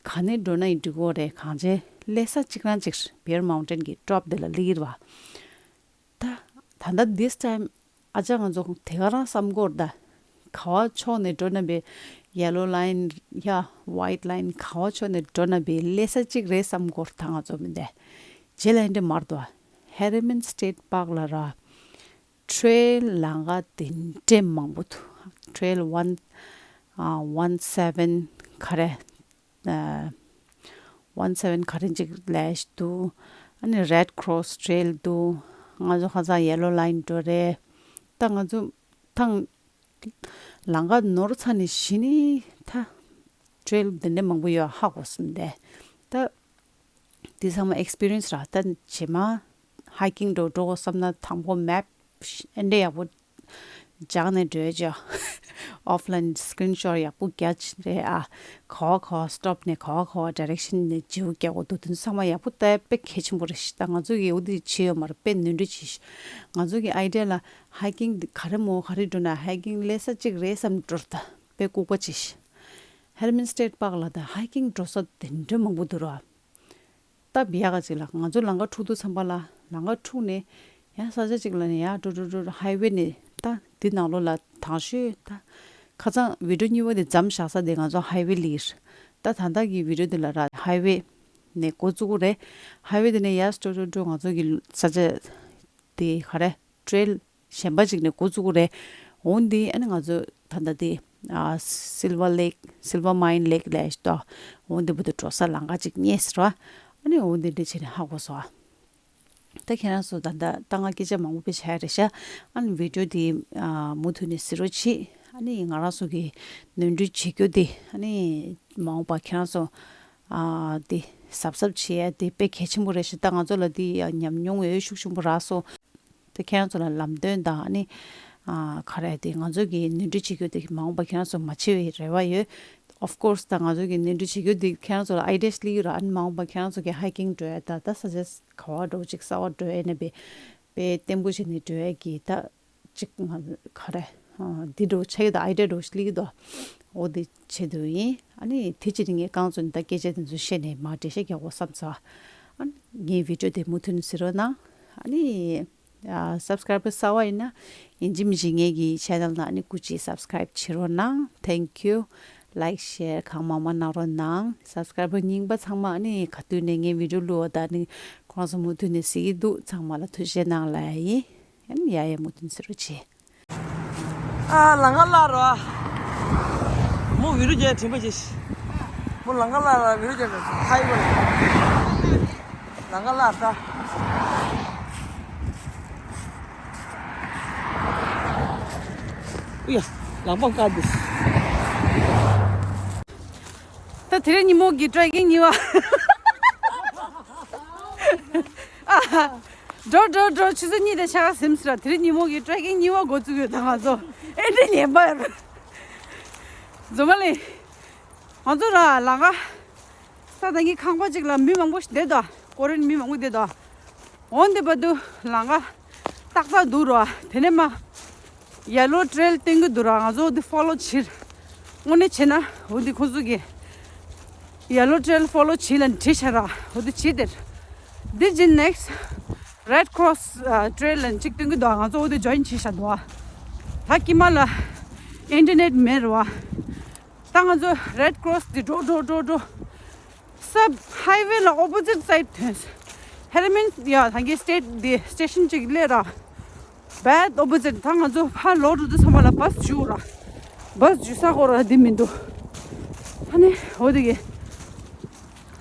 ག་ནས་འགྲོ་ན་ཡིན་འགྲིག་གི་རེད། གང་བྱས་སླེབས་ས་གཅིག་རང་གཅིག་བེར་མའུན་ཊེན་གྱི་ཊོབ་དེ་ལ་སླེབས་ཀྱི་རེད་བ། ད་ད་ལྟ་this time ཨ་ཅག་ང་ཚོ་དེ་ག་རང་བསམ་གྱི་ཡོད་རེད་ད། ག་བ་ཕྱོགས་ནས་འགྲོ་ན་བས་ཡེ་ལོ་ལའིན་ཡ་ཝའིཊ་ལའིན་ག་བ་ཕྱོགས་ནས་འགྲོ་ན་བས་སླེབས་ས་གཅིག་རེད་བསམ་གྱི་ཡོད་རེད་ད་ང་ཚོ་མི་འདི། རྗེས་ལ་ཨེ་འདྲ་མ་རེད་དོ། ཧེ་རི་མན་སི་ཊེཊ་པཱརྐ་ལ་ར། ཊེ་རེལ་ལམ་ཁ་དེ་འདྲས་མང་པོ་འདུག་ཊེ་རེལ་ཝན་ཨ་ཝན་སེ་ཝན་ག་རེ། ཨ་ཝན་སེ་ཝན་ག་རེ་ཅིག་སླེབས་འདུག་ཨ་ནི་རེཌ་ཀོ་རོ་སི་ཊེ་རེལ་འདུག་ང་ཚོ་ཁ་སང་ཡེ་ལོ་ལའིན་འགྲོ་རེད། ད་ང་ཚོ་ཐང་ལམ་ཁ་ནོར་ཚར་ནས་གཞི་ནས་ད་ཊེ་རེལ་འདི་འདྲ་མང་པོ་ཡོད་ཧ་གོ་སོང་སྟེ། ད་འདི་ཚང་མ་ཨེག་སི་པི་རི་ཡན་སི་ར། ད་རྗེས་མ་ཧའི་ཀིང་འགྲོ་འགྲོ་དགོས་བསམ་ན་དང་པོ་མེབ་ཨེ་འདྲ་ཡག་པོ་ སྦྱངས་ནས་འགྲོ་ཡ་ཅོ། ཨོཕ་ལའིན་སི་ཀི་རིན་ཤོཊ་ཡག་པོ་རྒྱག་ཅིག་རེད་ཨ། ག་བ་ག་བ་སི་ཊོབ་ནས་ག་བ་ག་བ་ཌི་རེག་ཤན་ནས་བརྗེ་པོ་རྒྱག་དགོས་འདུག་དེ་ཚོ་ཚང་མ་ཡག་པོ་ལྟ་ཡ་དཔེ་གལ་ཆེན་པོ་རེད་ཤག་ད་ང་ཚོ་གིས་འོ་དེ་བྱེད་ཡོད་མ་རེད། དཔེ་ནོར་འཁྲུལ་བྱས་ཤག་ང་ཚོ་གི་ཨའི་ཌི་ཡ་ལ་ཧའི་ཀིང་ག་རེ་མོ་ག་རེ་འགྲོ་ན་ཧའི་ཀིང་སླེབས་ས་གཅིག་རེད་བསམ་འགྲོ་ད་དཔེ་ལྐུགས་པ་བྱས་ཤག་ཧེར་མན་སི་ཊེཊ་པཱརྐ་ལ་ད་ཧའི་ཀིང་འགྲོ་ས་དེ་འདྲ་མང་པོ་འདུག་ར། སྟབས་ཡག་ག་ཅིག་ལ་ང་ཚོ་ལམ་ཁ་འཁྲུག་དུས་ཙམ་པ་ལ་ལམ་ཁ་འཁྲུག་ནས་ཡང་ས་ཆ་ཅིག་ལ་ནས་ཡར་འགྲོ་འགྲོ་འགྲོ་འགྲོ་ཧའི་ཝེ་ནས་ད་འདི་ནང་ལོགས་ལ་དང་ཤོས་ད་ཁ་སང་བི་ཌི་ཡོ་གཉིས་པ་དེ་མཚམས་བཞག་ས་དེ་ང་ཚོ་ཧའི་ཝེ་ལ་ཡིན། ད་ད་ལྟ་གི་བི་ཌི་ཡོ་འདི་ལ་ར་ཧའི་ཝེ་ནས་འགོ་བཙུགས་ཀྱི་རེད། ཧའི་ཝེ་དེ་ནས་ཡར་འགྲོ་འགྲོ་འགྲོ་ང་ཚོ་གི་ས་ཆ་དེ་ག་རེ་ཊེལ་གཞན་པ་ཅིག་ནས་འགོ་བཙུགས་ཀྱི་རེད། འོ་འདི་ཨ་ནི་ང་ཚོ་ད་ལྟ་དེ་ཨ་སིལ་ཝར་ལེག་སིལ་ཝར་མའིན་ལེག་ལབ་ཡ་ཞིག་འདུག་འོ་འདི་བར་དུ་འགྲོ་ས་ལམ་ཁ་ཅིག་རྙེད་ཟེར་བ། ཨ་ནི་འོ་འདི་འདྲ་བྱས་ནས་ཧ་གོ་སོང་། ད་ཁྱེད་རང་ཚོ་ད་ལྟ་ད་ང་སྐད་ཆ་མང་པོ་དཔེ་བྱས་རེད་ཤག་ཨ་ནི་བི་ཌི་ཡོ་འདི་ཨ་མུ་མཐུད་ནས་གཟིགས་རོགས་བྱེད། ཨ་ནི་ང་རང་ཚོ་གི་ནོར་འཁྲུལ་བྱེད་རྒྱུ་དེ་ཨ་ནི་མ་འོངས་པ་ཁྱེད་རང་ཚོ་ཨ་དེ་གཟབ་གཟབ་བྱེད་ཡ་དེ་དཔེ་གལ་ཆེན་པོ་རེད་ཤག་ད་ང་ཚོ་ལ་དེ་ཡ་ཉམས་མྱོང་ཡོད་ཤུགས་ཆེན་པོ་རག་སོང་། དེ་ཁྱེད་རང་ཚོ་ལ་ལམ་སྟོན་དང་ཨ་ནི་ཨ་ག་རེ་དེ་ང་ཚོ་གི་ནོར་འཁྲུལ་བྱེད་རྒྱུ་དེ་མ་འོངས་པ་ཁྱེད་རང་ཚོ་མ་བྱེད་པའི་རེ་བ་ཡོད། Of course ད་ང་ཚོ་གི་ནོར་འཁྲུལ་བྱེད་རྒྱུ་དེ་ཁྱེད་རང་ཚོ་ལ་ཨའི་ཌི་ཡ་སླེབས་ཀྱི་རེད། ཨ་ནི་མ་འོངས་པ་ཁྱེད་རང་ཚོ་གི་ཧའི་ཀིང་འགྲོ་ཡ་ད་ད་ས་ཆ་ག་བ་འགྲོ་ཅིག་གསར་པ་འགྲོ་ཡ་ནས་དཔེ་དཔེ་བརྟན་པོ་བྱས་ནས་འགྲོ་ཡ་གི་ད་ཅིག་ང་ག་རེ་འདི་འགྲོ་ཆགས་ཀྱི་ད་ཨའི་ཌི་ཡ་འགྲོ་སླེབས་ཀྱི་འདུག་འོ་དེ་བྱེད་དུ་ཡིན། ཨ་ནི་དེ་ཕྱིར་ངས་རྐང་བཙུགས་ནས་ད་སྐད་ཆ་དེ་ཚོ་བཤད་ནས་མར་འགྲེལ་བཤད་རྒྱག་དགོས་བསམ་ཚར། ཨ་ནི་ངའི་བི་ཌི་ཡོ་དེ་མུ་མཐུད་ནས་གཟིགས་རོགས་གནང་། ཨ་ནི་ཨ་སབ་སི་ཀ་རའིབ་པར་གསར་པ་ཡིན་ན་ཡིན་གཅིག་མིན་གཅིག་ངའི་གི་ཆེ་ནལ་ནང་ཨ་ནི་སྐུ་མཁྱེན་སབ་སི་ཀ་རའིབ་བྱེད་རོགས་གནང་། Thank you. ལའིཀ་ཤེར་གང་མང་མང་གནང་རོགས་གནང་། སབ་སི་ཀ་རའིབ་པར་རྙིང་པ་ཚང་མ་ཨ་ནི་ག་དུས་ནས་ངའི་བི་ཌི་ཡོ་བླུགས་པ་ད་ཨ་ནི་ཁོང་ཚོ་མུ་མཐུད་ནས་གཟིགས་ཀྱི་འདུག་ཚང་མ་ལ་ཐུགས་རྗེ་གནང་ལབ་ཡ་ཡིན། ཨ་ནི་ཡ་ཡ་མུ་མཐུད་ནས་གཟིགས་རོགས་བྱེད། ཨ་ལམ་ཁ་བརླག་རོ། མོ་བི་ཌི་ཡོ་རྒྱག་དྲན་པ་བྱེད་ཤི། མོ་ལམ་ཁ་བརླག་རོ་བི་ཌི་ཡོ་རྒྱག་ཧའི་ཝེ། ལམ་ཁ་བརླག་ད། ཨུ་ཡ། ལམ་པ་བཀག་འདུག་ད་དེ་རིང་ཉིན་མོ་གི་ཊེ་རེག་ཀིང་གཉིས་པ། ཨ། འགྲོ་འགྲོ་འགྲོ་ཆུ་ཚོད་གཉིས་དང་ཕྱེད་ཀ་ཟིན་སོང་ར། དེ་རིང་ཉིན་མོ་གི་ཊེ་རེག་ཀིང་གཉིས་པ་འགོ་བཙུགས་ཡོད་ད་ང་ཚོ། ཨེ་འདྲ་ཉན་པ་ཡོད། རྫུན་མ་ལས། ང་ཚོ་ར་ལམ་ཁ། ས་དང་གི་ཁང་པ་གཅིག་ལ་མི་མང་པོ་ཞིག་བསྡད་དོ། ཀོ་རེན་མི་མང་པོ་བསྡད་དོ། འོན་ཏེ་བར་དུ་ལམ་ཁ་ཏག་ཏག་འདུག་རོ། དེ་ནས་མ་ཡེ་ལོ་ཊེལ་སྟོན་གྱི་འདུག་ར། ང་ཚོ་འདི་ཕོ་ལོ་བྱེད། དངོས་གནས་བྱས་ན་འོ་འདི་ཁོང་ཚོ་གི་ཡེ་ལོ་ཊེལ་ཕོ་ལོ་བྱེད་ལ་བྲིས་ཤག་ར། འོ་འདི་བྱེད་དེར། འདི་ཇིན་ནེག་སི་རེད་ཀོ་རོ་སི་ཊེལ་ལ་གཅིག་སྟོན་གྱི་འདུག་ང་ཚོ་འོ་འདི་ཇོ་ཡིན་བྱས་ཤག་འདུག་ད་ཀྱི་མ་ལ་ཨིན་ཊར་ནེཊ་མེད་ར་བ། ད་ང་ཚོ་རེད་ཀོ་རོ་སི་འདི་འགྲོ་འགྲོ་འགྲོ་འགྲོ། སབ་ཧའི་ཝེ་ལ་ཨོ་པོ་ཛིཊ་སའིཌ་ཐོན། ཧེ་ར་མན་ཡ་ད་གིན་སི་ཊེ་ཊི་འདི་སི་ཊེ་ཤན་གཅིག་སླེབས་ར། བད་ཨོ་པོ་ཛིཊ་ད་ང་ཚོ་ཕར་ལོག་འགྲོ་དུས་ཙམ་པ་ལ་བཱས་འཇུ་ར། བཱས་འཇུ་ས་ཁོ་ར་འདི་མི་འདུག་ཨ་ནི་འོ་དེ་གི་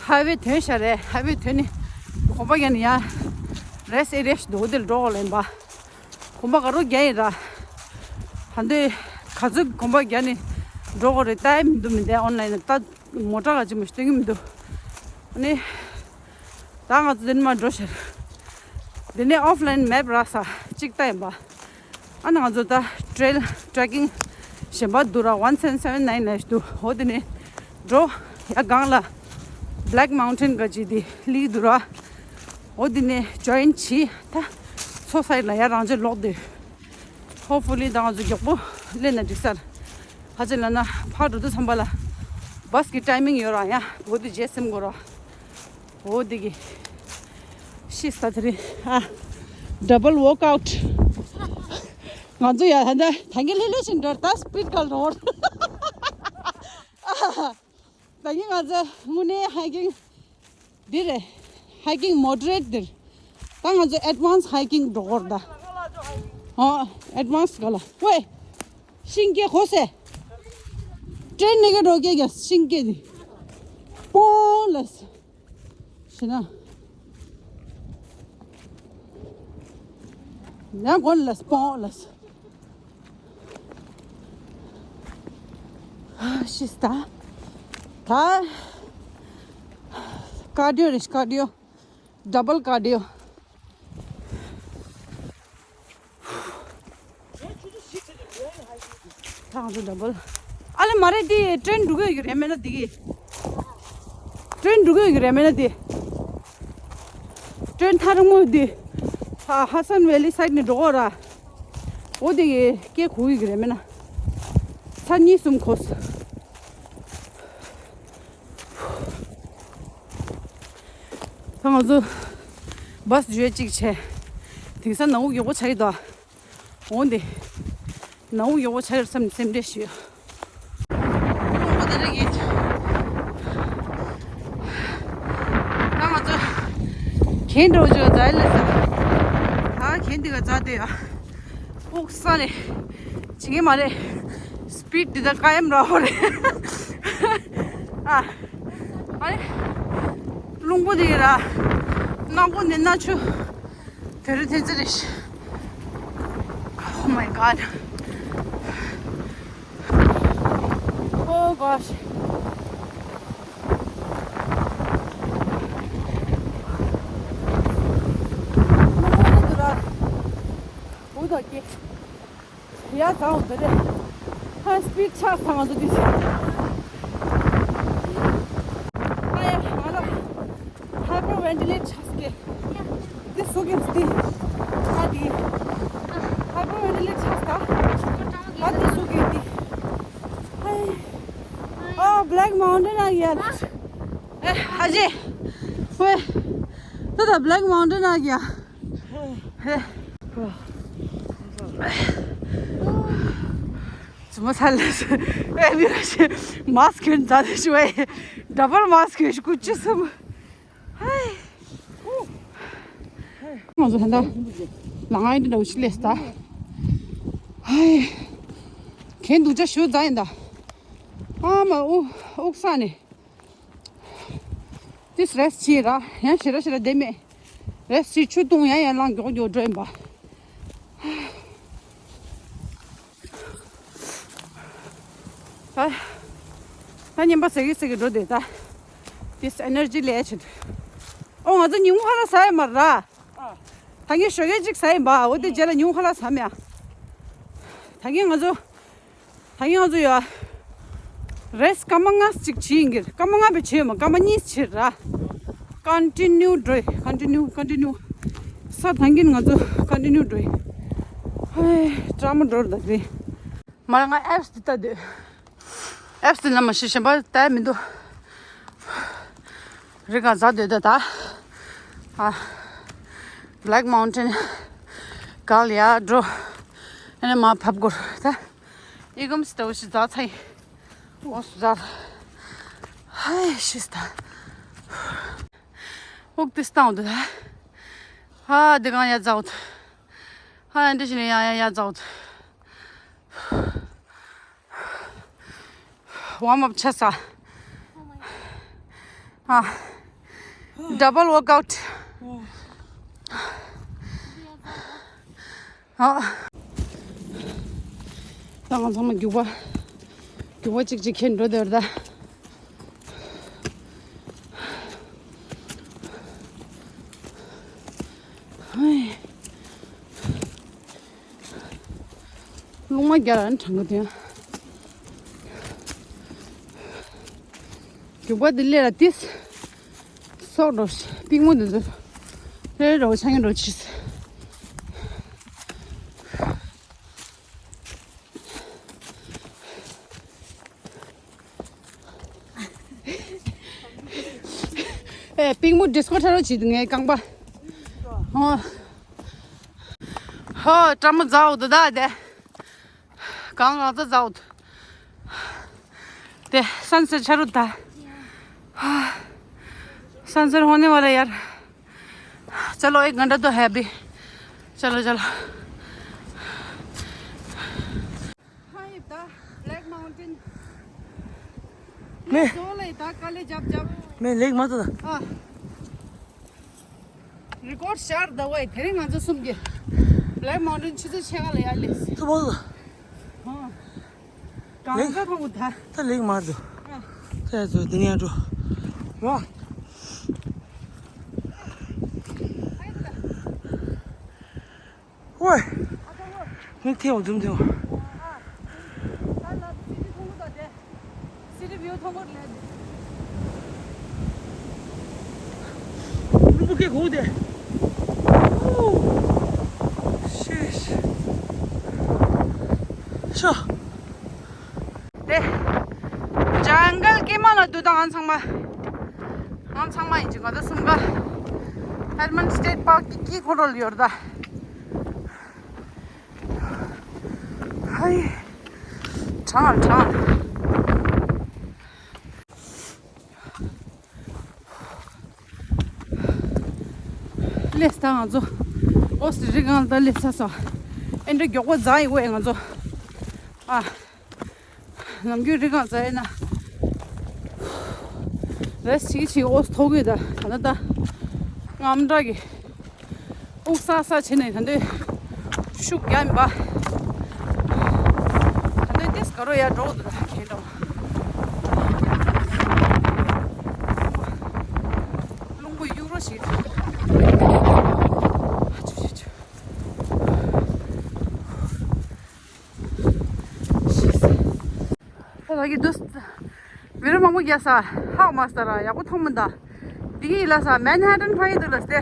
ཧའི་ཝེ་ཐོན་ཤག་རེད། ཧའི་ཝེ་ཐོན་ནི་གོམ་པ་རྒྱག་ནི་ཡ་རེ་སི་ཊི་ཨེ་རི་ཡ་ཞིག་འདུག་འོ་དེ་ལ་འགྲོ་དགོས་ལེན་པ། གོམ་པ་ག་རོ་རྒྱག་ཡིན་ར། ད་འདོད་ག་ཚོད་གོམ་པ་རྒྱག་ནི་འགྲོ་དགོས་རེད། ལྟ་ཡ་མི་འདུག་མི་འདུག་ཨོན་ལའིན་ལ་ལྟ། མོ་ཊ་ག་ཅི་མོ་ཞིག་སྟོན་གྱི་མི་འདུག་ཨ་ནི་ད་ང་ཚོ་འདི་ནས་མར་འགྲོ་ཤར། འདི་ནས་ཨོཕ་ལའིན་མེབ་རག་ས་གཅིག་ལྟ་ཡིན་པ། ཨ་ནི་ང་ཚོ་ད་ཊེལ་ཊེ་རེག་ཀིང་གཞན་པ་འདུག་ར། ཝན་སེ་བེན་སེ་བེན་ནའིན་ལབ་ཞིག་འདུག་འོ་དེ་ནས་འགྲོ། ཡ་སྒང་ལ་བྷེ་ལེག་མའུན་ཊེན་ག་ཅི་དེ་སླེབས་འདུག་ར། འོ་དེ་ནས་ཇོ་ཡིན་བྱས་ད་མཚོ་སའིཌ་ལ་ཡ་རང་ཅག་ལོག་འདོད། ཧོབ་ཕུ་ལི་ད་ང་ཚོ་མགྱོགས་པོ་སླེབས་ན་འགྲིག་ས་རེད། ཧ་ཅང་ལ་ན་ཕར་འགྲོ་དུས་ཙམ་པ་ལ་བཱས་ཀྱི་ཊའི་མིང་ཡོད་ར། ཡ་འོ་དེ་རྗེས་ཟིན་དགོས་ར། འོ་དེ་གི་ཤི་ས་དེ་རེད་ཨ། ཌབ་བལ་ཝོག་ཨའུཊ། ང་ཚོ་ཡ་ད་ད་ད་གིན་ལྷོད་ལྷོད་བཞིན་འགྲོ། ད་སི་པིཌ་ག་ལ་འགྲོ། ད་གིན་ང་ཚོ་དངོས་གནས་ཧའི་ཀིང་འདི་རེད། ཧའི་ཀིང་མོ་ཌི་རེཊ་འདིར། ད་ང་ཚོ་ཨེཌ་ཝན་སི་ཧའི་ཀིང་འགྲོ་དགོས་རེད་ད། ཨོ་ཨེཌ་ཝན་སི་ག་ལ་ཝེ། ཤིང་སྐེ་གོ་སེ། ཊེན་ནི་གི་འགྲོ་སྐེ་གི་ཤིང་སྐེ་འདི། པོང་ལ་སེ། ཤི་ན། ཡང་གོན་ལ་སྤོང་ལ་ཤི་སྟ། ད་ཀར་ཌི་ཡོ་རེད། ཀར་ཌི་ཡོ། ཌབ་བལ་ཀར་ཌི་ཡོ། ཐང་དུ་ཌ་བལ། ཨ་ལེ་མ་རེད་དེ། ཊེན་འགྲོ་གི་ཡོད་ཀྱི་རེད་མེད་ན་དེ་གི། ཊེན་འགྲོ་གི་ཡོད་ཀྱི་རེད་མེད་ན་དེ། ཊེན་ཐག་རིང་མོ་དེ། ཧ་ཧ་སན་ཝེ་ལི་སའིཌ་ནས་འགྲོ་གོ་ར། འོ་དེ་གི་སྐད་གོ་གི་ཡོད་ཀྱི་རེད་མེད་ན། ས་གཉིས་གསུམ་གོ་སོང་། ད་ང་ཚོ་བྷ་སི་འཇུས་གཅིག་བྱས། དེང་སང་ནང་དབུགས་ཡག་པོ་ཆགས་ཀྱི་འདུག་འོང་དེ། ནང་དབུགས་ཡག་པོ་ཆགས་ཡོད་བསམ་ནས་སེམས་ཁྲལ་ཞུས། ད་ང་ཚོ་གན་འགྲོ་བརྗོད་ཛའི་ལ་ས། ད་གན་འདི་ག་ཛ་དེ་ཡ། ཨོག་ས་རེད། བྱེད་ཀྱི་མ་རེད། སི་པིཌ་འདི་ད་ཀ་ཡམ་ར་ཧོ་རེད། ཨ། ཨ་རེ། རླུང་པོ་འདི་ར། ནག་པོ་འདི་ན་ཆུ། དེ་རུ་དེ་ཚེ་རེད། Oh my God. Oh gosh. ཡ་ཙང་འདི་རེད། ཧ་སི་པིཌ་ཆགས་སོང་ང་ཚོ་འདི་ཆགས། ཨ་ཡ་ང་ལ་ཧའི་པར་ཝེན་ཊི་ལེཊ་ཆགས་ཀྱི། འདི་སུ་གི་འདི། ཨ་འདི། ཧའི་པར་ཝེན་ཊི་ལེཊ་ཆགས་ད། ཨ་འདི་སུ་གི་འདི། ཨ་ཡ། ཨ་བྷེ་ལེག་མའུན་ཊེན་ཨ་ཡ། ཨེ་ཨ་ཅེ། ཝེ། ད་ད་བྷེ་ལེག་མའུན་ཊེན་ཨ་ཡ། ཧེ། ཙི་མ་ཚ་ལ་སི། ཨེ་མི་ར་ཤི། མཱ་སི་ཀི་གྱོན་ཛ་དེ་ཤི་ཝེ། ཌ་བལ་མཱ་སི་ཀི་གྱོན་ཤི་ཀུ་ཅི་སི་མ། ཧེ། ང་ཚོ་ད་ལྟ་ལ་ང་ཡི་འདྲ་བོ་ཞིག་སླེབས་ད། ཧེ། གན་འདུག་ཅག་ཞུ་ཛ་ཡིན་ད། ཨ་མ་ཨུ་ཨུག་ས་ནས། ཏིས་རེ་སི་ཊི་བྱེད་ར། ཡང་ཞེ་དྲག་ཞེ་དྲག་བསྡད་མེད། རེ་སི་ཊི་བྱེད། ཆུ་བཏུང་ཡང་ཡང་ལངས་མགྱོགས་མགྱོགས་འགྲོ་ཡིན་པ། ད་ད་ཉན་པ་ཟེར་གི་ཟེར་གི་འགྲོ་བསྡད་ད། ཏིས་ཨེ་ནར་ཇི་ལས་བྱེད། ཨོ་ང་ཚོ་ཉིན་གུང་ཁ་ལག་ཟ་ཡོད་མ་རེད་ར། ད་ངས་ཞོགས་ཀས་གཅིག་ཟ་ཡིན་པ། འོ་དེ་རྗེས་ལ་ཉིན་གུང་ཁ་ལག་ཟ་མེད་ཨ། ད་ངས་ང་ཚོ། ད་ཡང་ཚོ་ཡ། རེས་སྐར་མ་ལྔ་ཅིག་བྱེད་ཡིན་གྱི། སྐར་མ་ལྔ་བས་བྱེད་མ། སྐར་མ་གཉིས་བྱེད་ར། ཀོན་ཊི་ནིའུ་འགྲོ་ཡི། ཀོན་ཊི་ནིའུ། ཀོན་ཊི་ནིའུ། ས་ཐང་གིན་ང་ཚོ་ཀོན་ཊི་ནིའུ་འགྲོ་ཡི། ཧེ། ཀྲ་མ་འགྲོ་ར་ད་རེད། མ་ང་ཨེབ་སི་འདི་ལྟ་དུས། ཨེབ་སི་འདི་ལ་མ་ཤི་གཞན་པ་ལྟ་ཡ་མི་འདུག་རི་ག་ཟ་འདོད་ད་ད། ཨ། བྷེ་ལེག་མའུན་ཊེན། གལ་ཡ་འགྲོ། ཨ་ནི་མ་ཕབ་དགོས་ད། ཨི་གམ་སི་ཏོ་ཞི་ཛ་ཚའི། ཨོ་སུ་ཛ། ཧའི་ཤིས་ད། ཨོག་ཏི་སྟངས་འདུག་ད། ཧ་དེ་གང་ཡ་ཛའོ་ད། ཧ་ཡ་འདི་ཞི་ནི་ཡ་ཡ་ཡ་ཛའོ་ད། ཝརམ་ཨབ་ཆ་ས། ཨ། ཌ་བལ་ཝོག་ཨའུཊ། ཨ། ད་ང་ཚང་མ་རྒྱུག་པ། རྒྱུག་པ་གཅིག་གཅིག་ཁྱེར་འགྲོ་འདོད་ད། ཧོའི། རླུང་མ་རྒྱག་ར་ནི་གྲང་གི་དོན། རྒྱུག་པ་འདི་ལས་ལ་ཏིས། སོག་འགྲོ། པིག་མོ་འདི་ཚོ། རེ་རེ་རོ་ཆང་གི་འགྲོ་ཆིས། ཨེ་པིག་མོ་ཌིས་ཀོ་ཁྲ་རོ་བྱེད་འདུག་ངའི་རྐང་པ། ཧོ། ཧོ་ཀྲ་མོ་ཛའོ་དུ་ད་དེ། གང་གང་ཚ་ཛའོ་དུ། དེ་སན་སེ་ཆ་རུ་ད། སན་སེ་ཧོ་ནེ་ཝ་ལ་ཡར། चलो एक घंटा तो है अभी। चलो चलो। हाँ ये था ब्लैक माउंटेन। मैं सोल है था कल जब जब। मैं लेक मत था। हाँ। रिकॉर्ड चार दवाई तेरे गांजा सुन के। ब्लैक माउंटेन चीजें छेगा ले आ ले। तो बोल। हाँ। गांजा को उठा। तो लेक मार दो। हाँ। तो यार तो दुनिया तो। वाह। ཝེ། མིག་ཐེའོ་འཛུམ་ཐེའོ། རླུང་བུ་སྐད་གོ་དེ། ཤེས། ཤ། དེ། ཇང་གལ་ཀེ་མ་ལ་འདུག་ད་ང་ཚང་མ། ང་ཚང་མ་ཡིན་གཅིག་ང་ཚོ་གསུམ་ཀ། ཧེར་མན་སི་ཊེཊ་པཱརཀ་གི་དཀྱིལ་འཁོར་ལ་ཡོད་ད། ཧའི། གྲང་གྲང་། སླེབས་ད་ང་ཚོ། ཨོ་སི་རི་སྒང་ད་སླེབས་ཚར་སོང་། ཨེ་འདྲ་མགྱོགས་པོ་འཛེགས་ཡིན་ཨེ་ང་ཚོ། ཨ། ནམ་རྒྱུན་རི་སྒང་འཛེགས་ཡིན་ན། རེས་ཅིག་ཅིག་ཨོ་སི་ཐོག་གི་ད་ད་ད་ད། རྔམ་དྲག་གི། དབུགས་སག་སག་བྱས་ནས་ད་འདོད་ཤུགས་རྒྱག་མི་པ། ད་འདོད་ཏིས་ག་རོ་ཡར་འགྲོ་འདུག་ད་ཁྱེད་འགྲོ། རླུང་བུ་གཡུག་རོགས་བྱེད། ཨ་ཆུ་ཆུ་ཆུ། ཤེས། ད་ལྟ་གི་འདུག་མི་རབས་མང་པོ་རྒྱག་ས་ཧ་གོ་མ་སོང་ར། ཡག་པོ་མཐོང་མི་འདུག་འདི་གི་ལ་ས་མན་ཧ་ཏན་ཕ་གི་འདུག་ལ་སྟེ།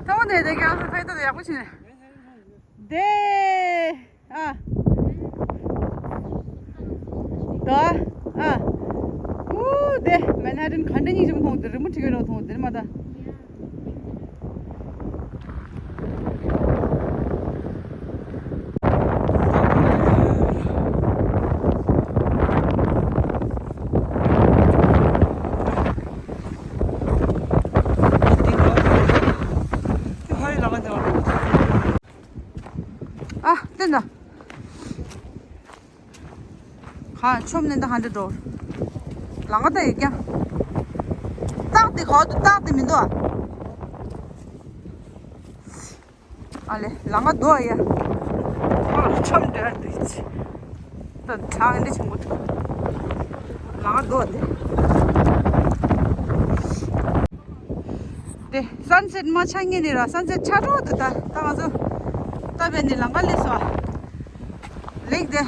ཐོག་ནས་དེ་ག་ས་ཕ་གི་འདུག་ཡག་པོ་བྱས་ནས། དེ། ཨ། ད། ཨ། ཨུ་དེ་མན་ཧ་ཏན་ག་འདྲ་སྙིང་རྗེ་མོ་མཐོང་དེ་རི་མོ་བྲིས་ཡོད་ར་མཐོང་དེ་མ་ད། ཨ། བསྟན་ད། ཁ་ཆོམ་ནས་ད་ཧ་འདྲ་འགྲོ། ལང་ཀ་ད་ཡོད་ཀྱང་། སྟག་དེ་ག་བ་འདུག་སྟག་དེ་མི་འདུག་ཨ། ཨ་ལེ། ལང་ཀ་འདུག་ཨ་ཡ། ཨ་ཆོམ་འདྲ་འདུག་ཅི། ད་གྲང་འདི་ཆུང་མོ་འདུག་ལང་ཀ་འདུག་ཨ་དེ། དེ་སན་སེཊ་མ་ཆགས་ངེས་ནི་ར། སན་སེཊ་ཆགས་འགྲོ་འདུག་ད་ད་ང་ཚོ་ད་བས་ནི་ལང་ཀ་སླེབས་སོང་། ལེགས་དེ།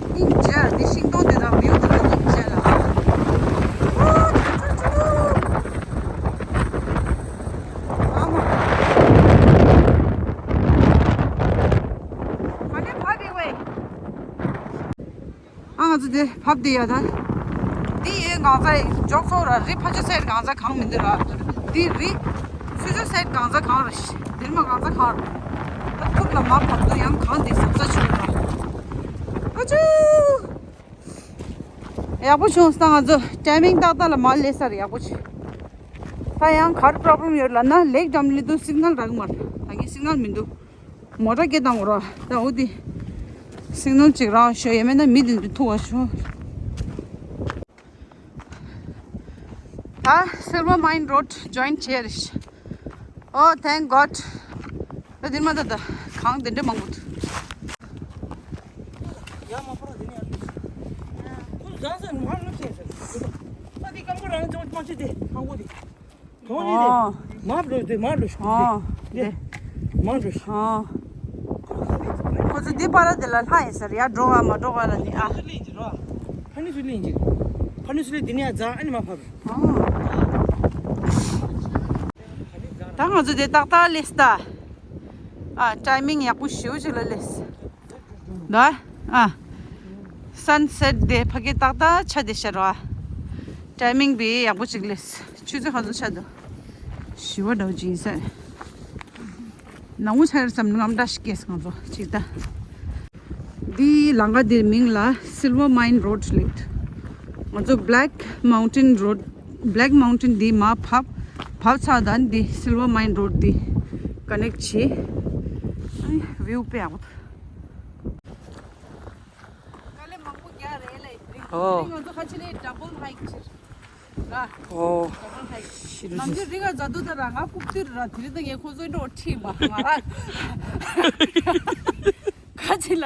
སྙིང་རྗེ་འདི་ཤིང་སྡོང་དེ་དང་བིའུ་དེ་ལ་སྙིང་རྗེ་ལ། ཨ་མ། ག་ནས་བབས་པའི་ཝེ། ཨ་ང་ཚོ་དེ་བབས་དེ་ཡ་ད། འདི་ཡའི་གང་ཚ་འཇོག་ཚོགས་ར་རི་ཕ་ཆུ་སེར་གང་ཚ་གང་མི་འདུག་ར། འདི་རི་ཆུ་ཆུ་སེར་གང་ཚ་གང་ར་ཤི། འདིར་མ་གང་ཚ་གང་ར། ད་ཐུག་ལ་མ་བབས་དུ་ཡང་གང་དེ་ཟབ་ཚ་ཆུ་ར། ཨ་ཅུ། ཡག་པོ་བྱུང་སོང་། ང་ཚོ་ཊའི་མིང་ཏག་ཏག་ལ་མར་སླེབས་ས་རེད། ཡག་པོ་བྱུང་། ད་ཡང་ག་རེ་པྲོབ་ལེམ་ཡོད་ལབ་ན་ལེགས་འགྲམ་སླེབས་དུས་སིག་ནལ་རག་གི་མ་རེད། ད་གིན་སིག་ནལ་མི་འདུག་མོ་ཊ་སྐད་བཏང་འོ་ར། ད་འོ་དེ། སིག་ནལ་ཅིག་རག་ཤོག་ཡང་མིན་ན་མི་དེ་འདི་ཐུག་པ་ཤོག་ད་སིལ་ཝར་མའིན་རོཌ་ཇོའིན་བྱས་རེད། Oh, thank God. ད་འདིར་མ་ད་ད་གང་དེ་འདྲ་མང་པོ་འདུག་ཡ་མ་པོ་ར་དེ་ནས་ཡར་སླེབས་སོང་། ཁོ་ཟ་ཟ་མར་སླེབས་ཟེར་ཟེར། ད་དེ་རྐང་པ་རང་ཅོག་མ་བྱེད་དེ་ཁང་པ་དེ། གང་ཡིན་དེ། ཨོ། མར་འགྲོ་དེ་མར་འགྲོ་ཤོག་ཨོ། དེ། མར་འགྲོ་ཤོག་ཨོ། ཁོ་ཚོ་འདི་པར་དེ་ལ་ལྷ་ཡིན་ཟེར། ཡར་འགྲོ་བ་མ་འགྲོ་བ་ལ་ནི་ཨ། ཕ་ནི་སུ་ལེན་གྱི། ཕ་ནི་སུ་ལེན་གྱི། ཕ་ནི་སུ་ལེན་དེ་ནས་ཡར་འཛེགས་ཨ་ནི་མར་ཕབ། ཨོ། ད་ང་ཚོ་དེ་ཏག་ཏག་སླེབས་ད། ཨ། ཊའི་མིང་ཡག་པོ་ཞེ་པོ་ཅིག་ལ་སླེབས། ད། ཨ། སན་སེཊ་དེ་ཕ་གི་ཏག་ཏག་ཆ་དེ་ཤར་བ། ཊའི་མིང་བི་ཡག་པོ་ཅིག་སླེབས། ཆུ་ཚོད་ག་ཚོད་ཆགས་འདུག་ཞི་བ་འདྲ་བོ་ཅིག་ཡིན་ས་རེད། ནང་མོ་ཆ་རེད་བསམ་ནམ་འདྲ་ཞིག་སྐྱེས་ང་ཚོ་ཅིག་ད། འདི་ལམ་ཁ་འདིའི་མིང་ལ་Silver Mine Road ལབ། ང་ཚོ་Black Mountain Road, Black Mountain འདི་མར་བབས། བབས་ཚར་ད་འདི་Silver Mine Road འདི་ཀ་ནེག་བྱེད། ཨ་ནི་བིའུ་དཔེ་ཡག་པོ་འདུག་དཀའ་ལས་མང་པོ་རྒྱག་རེད་ལ། ཨོ། ང་ཚོ་ཁ་ཆེ་ནས་ཌབ་བལ་ཧའིཀ་བྱེད་ར། ཨོ། ཌབ་བལ་ཧའིཀ་ཤི་རུ་ནམ་རྒྱུན་རི་ཁ་འཛེགས་དུས་ད་ར་ང་རྐུབ་བཏུད་ར། དེ་རིང་ད་ངས་ཁོ་ཚོའི་འགྲོ་ཁྲིད་མ་ང་ར། ཁ་ཆེ་ལ་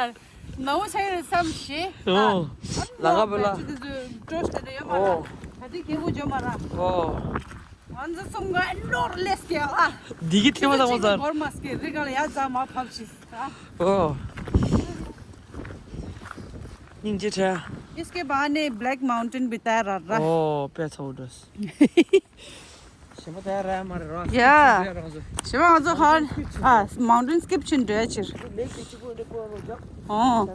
ནང་བོ་ཆགས་ཡོད་བསམ་ཤེས། ཨོ། ལ་ཁ་བོ་ལ། ཅི་དེ་ཚོའི་སྤྲོ་ཤ་དེ་ཡོད་མ་ར། ཨོ། ད་དེ་རྒྱལ་པོ་འཇོན་མ་ར། ཨོ། ང་ཚོ་གསུམ་ག་ནོར་ལེས་ཀྱི་ཨ། འདི་གི་ཐེ་བ་དང་བ་ཟར། གོར་མ་སྐྱེ་རི་ག་ལ་ཡ་ཛ་མ་ཕབ་ཤིས་ཨ། ཨོ། སྙིང་རྗེ་ཆེ། इसके बाद ने ब्लैक माउंटेन बिताया रहा। ཨོ་དཔེ་ཚ་བོ་འདྲ། ཞེ་པོ་དེ་ར་མ་རེད་ར། ཡ། ཞེ་པོ་ང་ཚོ་ཧར་ཨ་མའུན་ཊེན་སི་ཀིབ་ཕྱིན་འགྲོ་ཡ་ཕྱིར། ཨོ།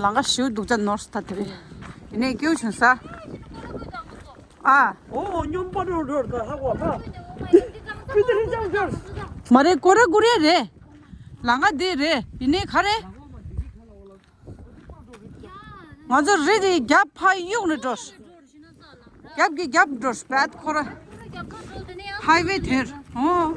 ལང་ཀ་ཞིའུ་སྡུག་ཅག་ནོར་ས་ད་དེ་རེད། དེ་ནས་སྐྱེའུ་བྱུང་ས། ཨ། ཨོ་སྨྱོན་པ་འགྲོ་འགྲོ་ད་ཧ་གོ་ཧ། མ་རེད་ཀོ་ར་ཀོ་རེ་རེད། ལང་ཀ་དེ་རེད། ཡིན་ནའི་ག་རེ། ང་ཚོ་རི་དེ་རྒྱབ་ཕ་གཡུག་ནས་འགྲོ། རྒྱབ་ཀྱི་རྒྱབ་འགྲོ་བད་ཁོ་ར། ཧའི་ཝེ་དེར་ཨོ།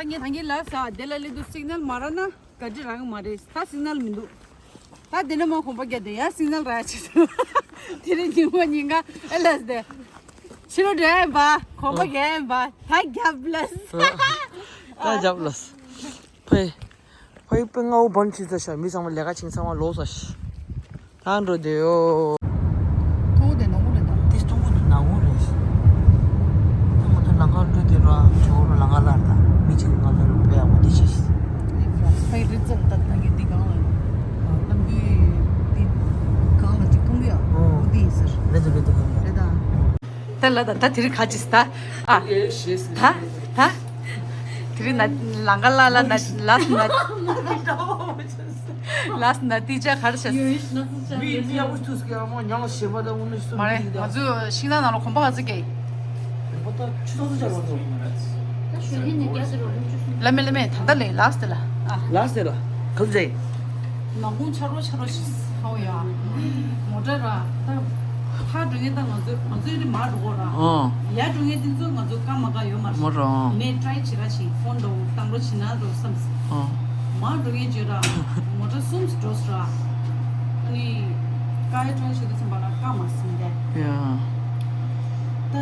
ད་ངས་ད་གིན་ལབ་ས་དེ་ལ་སླེབས་དུས་སིག་ནལ་མ་རག་ན་ག་འདྲ་རག་གི་མ་རེད། ད་སིག་ནལ་མི་འདུག་ད་དེ་ནས་མ་གོམ་པ་རྒྱག་དེ་ཡ་སིག་ནལ་རག་ཡ་ཆེད་དུ་དེ་རིང་ཉིན་མོ་ཉིན་ག་ཨེ་ལས་དེ་ཕྱི་ལོགས་འགྲོ་ཡ་ཡིན་པ། གོམ་པ་རྒྱག་ཡ་ཡིན་པ། ད་རྒྱབ་ལས། ད་རྒྱབ་ལས། ཕེ། ཕ་ཡུལ་དཔོན་ལྔ་བོ་བན་ཆི་ཚ་ཤ་མི་ཚང་མ་ལས་ཀ་ཆིང་ཚང་མ་ལོག་ས་ཤ། ད་འགྲོ་དེ་ཡོ། ཐོག་དེ་ནང་ལ་ད། དེ་སྟོང་པོ་དེ་ནང་ལ་ཤ། ད་ང་ཚོ་ལང་ཀར་འགྲོ་དེ་ར་ཇོ་རུ་ལང་ཀ་ལ་ད་མི་ཆིང་ང་ཚོ་ལ་དཔེ་ཡག་པོ་དེ་ཤ་ཤ། ཕ་ཡུལ་རི་ཙམ་ད་ད་གི་དེ་གང་ལ་ནམ་རྒྱུན་དེ་གང་ལ་ཅིག་ཁོང་གི་ཡ་འོ་དེ་ཡིན་ཟེར། རེད་ད་རེད་ད་གང་ལ་རེད་ད། ད་ལ་ད་ད་དེ་རིང་ག་ཅིས་ད། ཨ། ད་ད། དེ་རིང་ན་ལང་ཀ་ལ་ལ་ན་ལ་ན་ལ་ན་ཏི་ཅ་གར་ཤ། མི་མི་ཡག་པོ་ཐུག་སྐྱེ་མོ་ཉང་ཞེ་པ་ད་འུ་ནི་སུ་མ་རེད། ང་ཚོ་ཤིང་ནགས་ནང་ལ་གོམ་པ་ག་ཚོད་སྐྱེ། གོམ་པ་ད་ཆུ་ཚོད་ཚོད་ཆར་བ་ཚོ། ལ་མེ་ལ་མེ་ད་ད་ལེ་ལ་སྟེ་ལ། ཨ། ལ་སྟེ་ལ། ག་ཚོད་ཅེ། ནག་ཁུང་ཆ་རོ་ཆ་རོ་ཞིག་ཧོ་ཡ། མོ་ཊ་ར་ད་ཕར་འགྲོ་མཁན་ད་ང་ཚོ་ང་ཚོའི་རི་མར་འགྲོ་གོ་ར། ཨོ། ཡར་འགྲོ་མཁན་དེ་ཚོ་ང་ཚོ་ཀ་མ་ཀ་ཡོད་མ་རེད། མོ་ར། ངས་ཊ་རའི་བྱེད་ར་བྱེད་ཕོན་འགྲོ་བཏང་རོ་བྱེད་ན་འགྲོ་བསམ་སོང་། ཨོ། མར་འགྲོ་མཁན་བརྗོད་ར་མོ་ཊ་གསུམ་འགྲོ་སོང་ར། ཨ་ནི་ཀ་ཡ་ཊ་རའི་བྱེད་དུས་ཙམ་པ་ལ་ཀ་མ་ཟིན་ཏེ། ཡ། ད་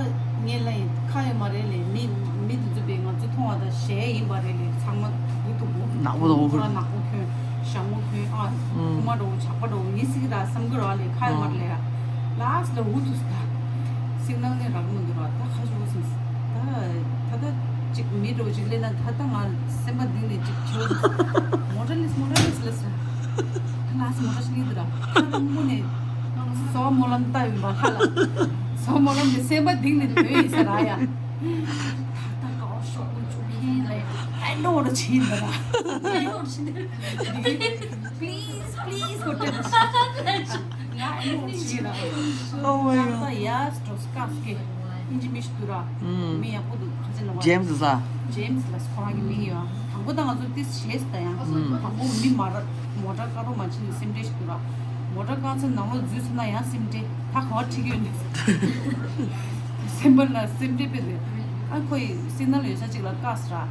ངས་ལ་ཡིན་ཁ་ཡོད་མ་རེད་ལས་མི་མི་དེ་ཚོ་པས་ང་ཚོ་མཐོང་བ་དང་ཞལ་ཡིན་པ་རེད་ལས་ཚང་མ་དགུ་ཐུག་པོ། ནག་པོ་དང་འུ་ཁོ་ར་ནག་པོ་གྱོན་ཞྭ་མོ་གྱོན་ཨ། ཨུམ། ཁུག་མ་འདྲ་བོ་ཇག་པ་འདྲ་བོ་ངས་སྲིད་ཀྱི་ར་བསམ་གི་ར་ལས་ཁ་ཡོད་མ་རེད་ལས་ཡ། ལཱ་སི་ལ་འུ་ཐུག་སི་ད། སིག་ནལ་ནས་རག་མི་འདུག་ར་ད་ཁ་ཤོ་སིམ་སི་ད། ད་ད་ཅིག་མི་འདྲ་བོ་ཅིག་སླེབས་ན་ད་ད་ང་སེམས་པ་གཏིང་ནས་ཅིག་ཁྱེར་འདུག་མོ་ཊ་ལས་མོ་ཊ་ལས་ལས་སི། ད་ལཱ་སི་མོ་ཊ་ཞིག་སླེབས་འདུག་ར་ད་དང་པོ་ནས། སོ་སྨོན་ལམ་བཏབ་ཡིན་པ་ཧ་ལ། སོ་སྨོན་ལམ་དེ་སེམས་པ་གཏིང་ནས་འདོན་ཡིན་ཟེར་ར་ཡ། ད་ལྟ་དགའ་བ་ཤོག་གུ་བཅུག་ཡིན་ལས་ཨེ་འགྲོ་བར་བྱེད་ཡིན་པ་ར། Please please ཧོ་ཏེ་ང་ཨེ་འགྲོ་བར་བྱེད་ཡིན་ར། Oh my god. ད་ཡ་སི་ཏྲོ་སི་ཀ་སི་ཀེ་ཨིན་ཇི་མི་ཤི་དུ་ར། ཨུམ། མི་ཡག་པོ་འདུག་ཁ་ཆེ་ནོ་བ། ཇེམ་སི་ཟ། ཇེམ་སི་ལ་སི་ཁོ་རང་གི་མིང་ཡོད། དང་པོ་ད་ང་ཚོ་ཏིས་ཤེས་ད་ཡང་། ཨུམ། དང་པོ་མི་མ་ར་མོ་ཊ་ཀ་རོ་མ་ཕྱིན་ནས་སེམས་ཁྲལ་ཞིག་འདུག་ར། མོ་ཊ་རྐང་ཚ་ནང་ལོགས་འཛུལ་ཚར་ན་ཡང་སེམས་ཁྲལ་ད་ག་བ་ཁྲིད་ཀྱི་ཡོད་ནས། སེམས་པ་ལ་སེམས་ཁྲལ་དཔེ་རེད། ཨ་ཁོ་ཡི་སི་ནལ་ཡོད་ས་ཅིག་ལ་བཀག་སི་ར།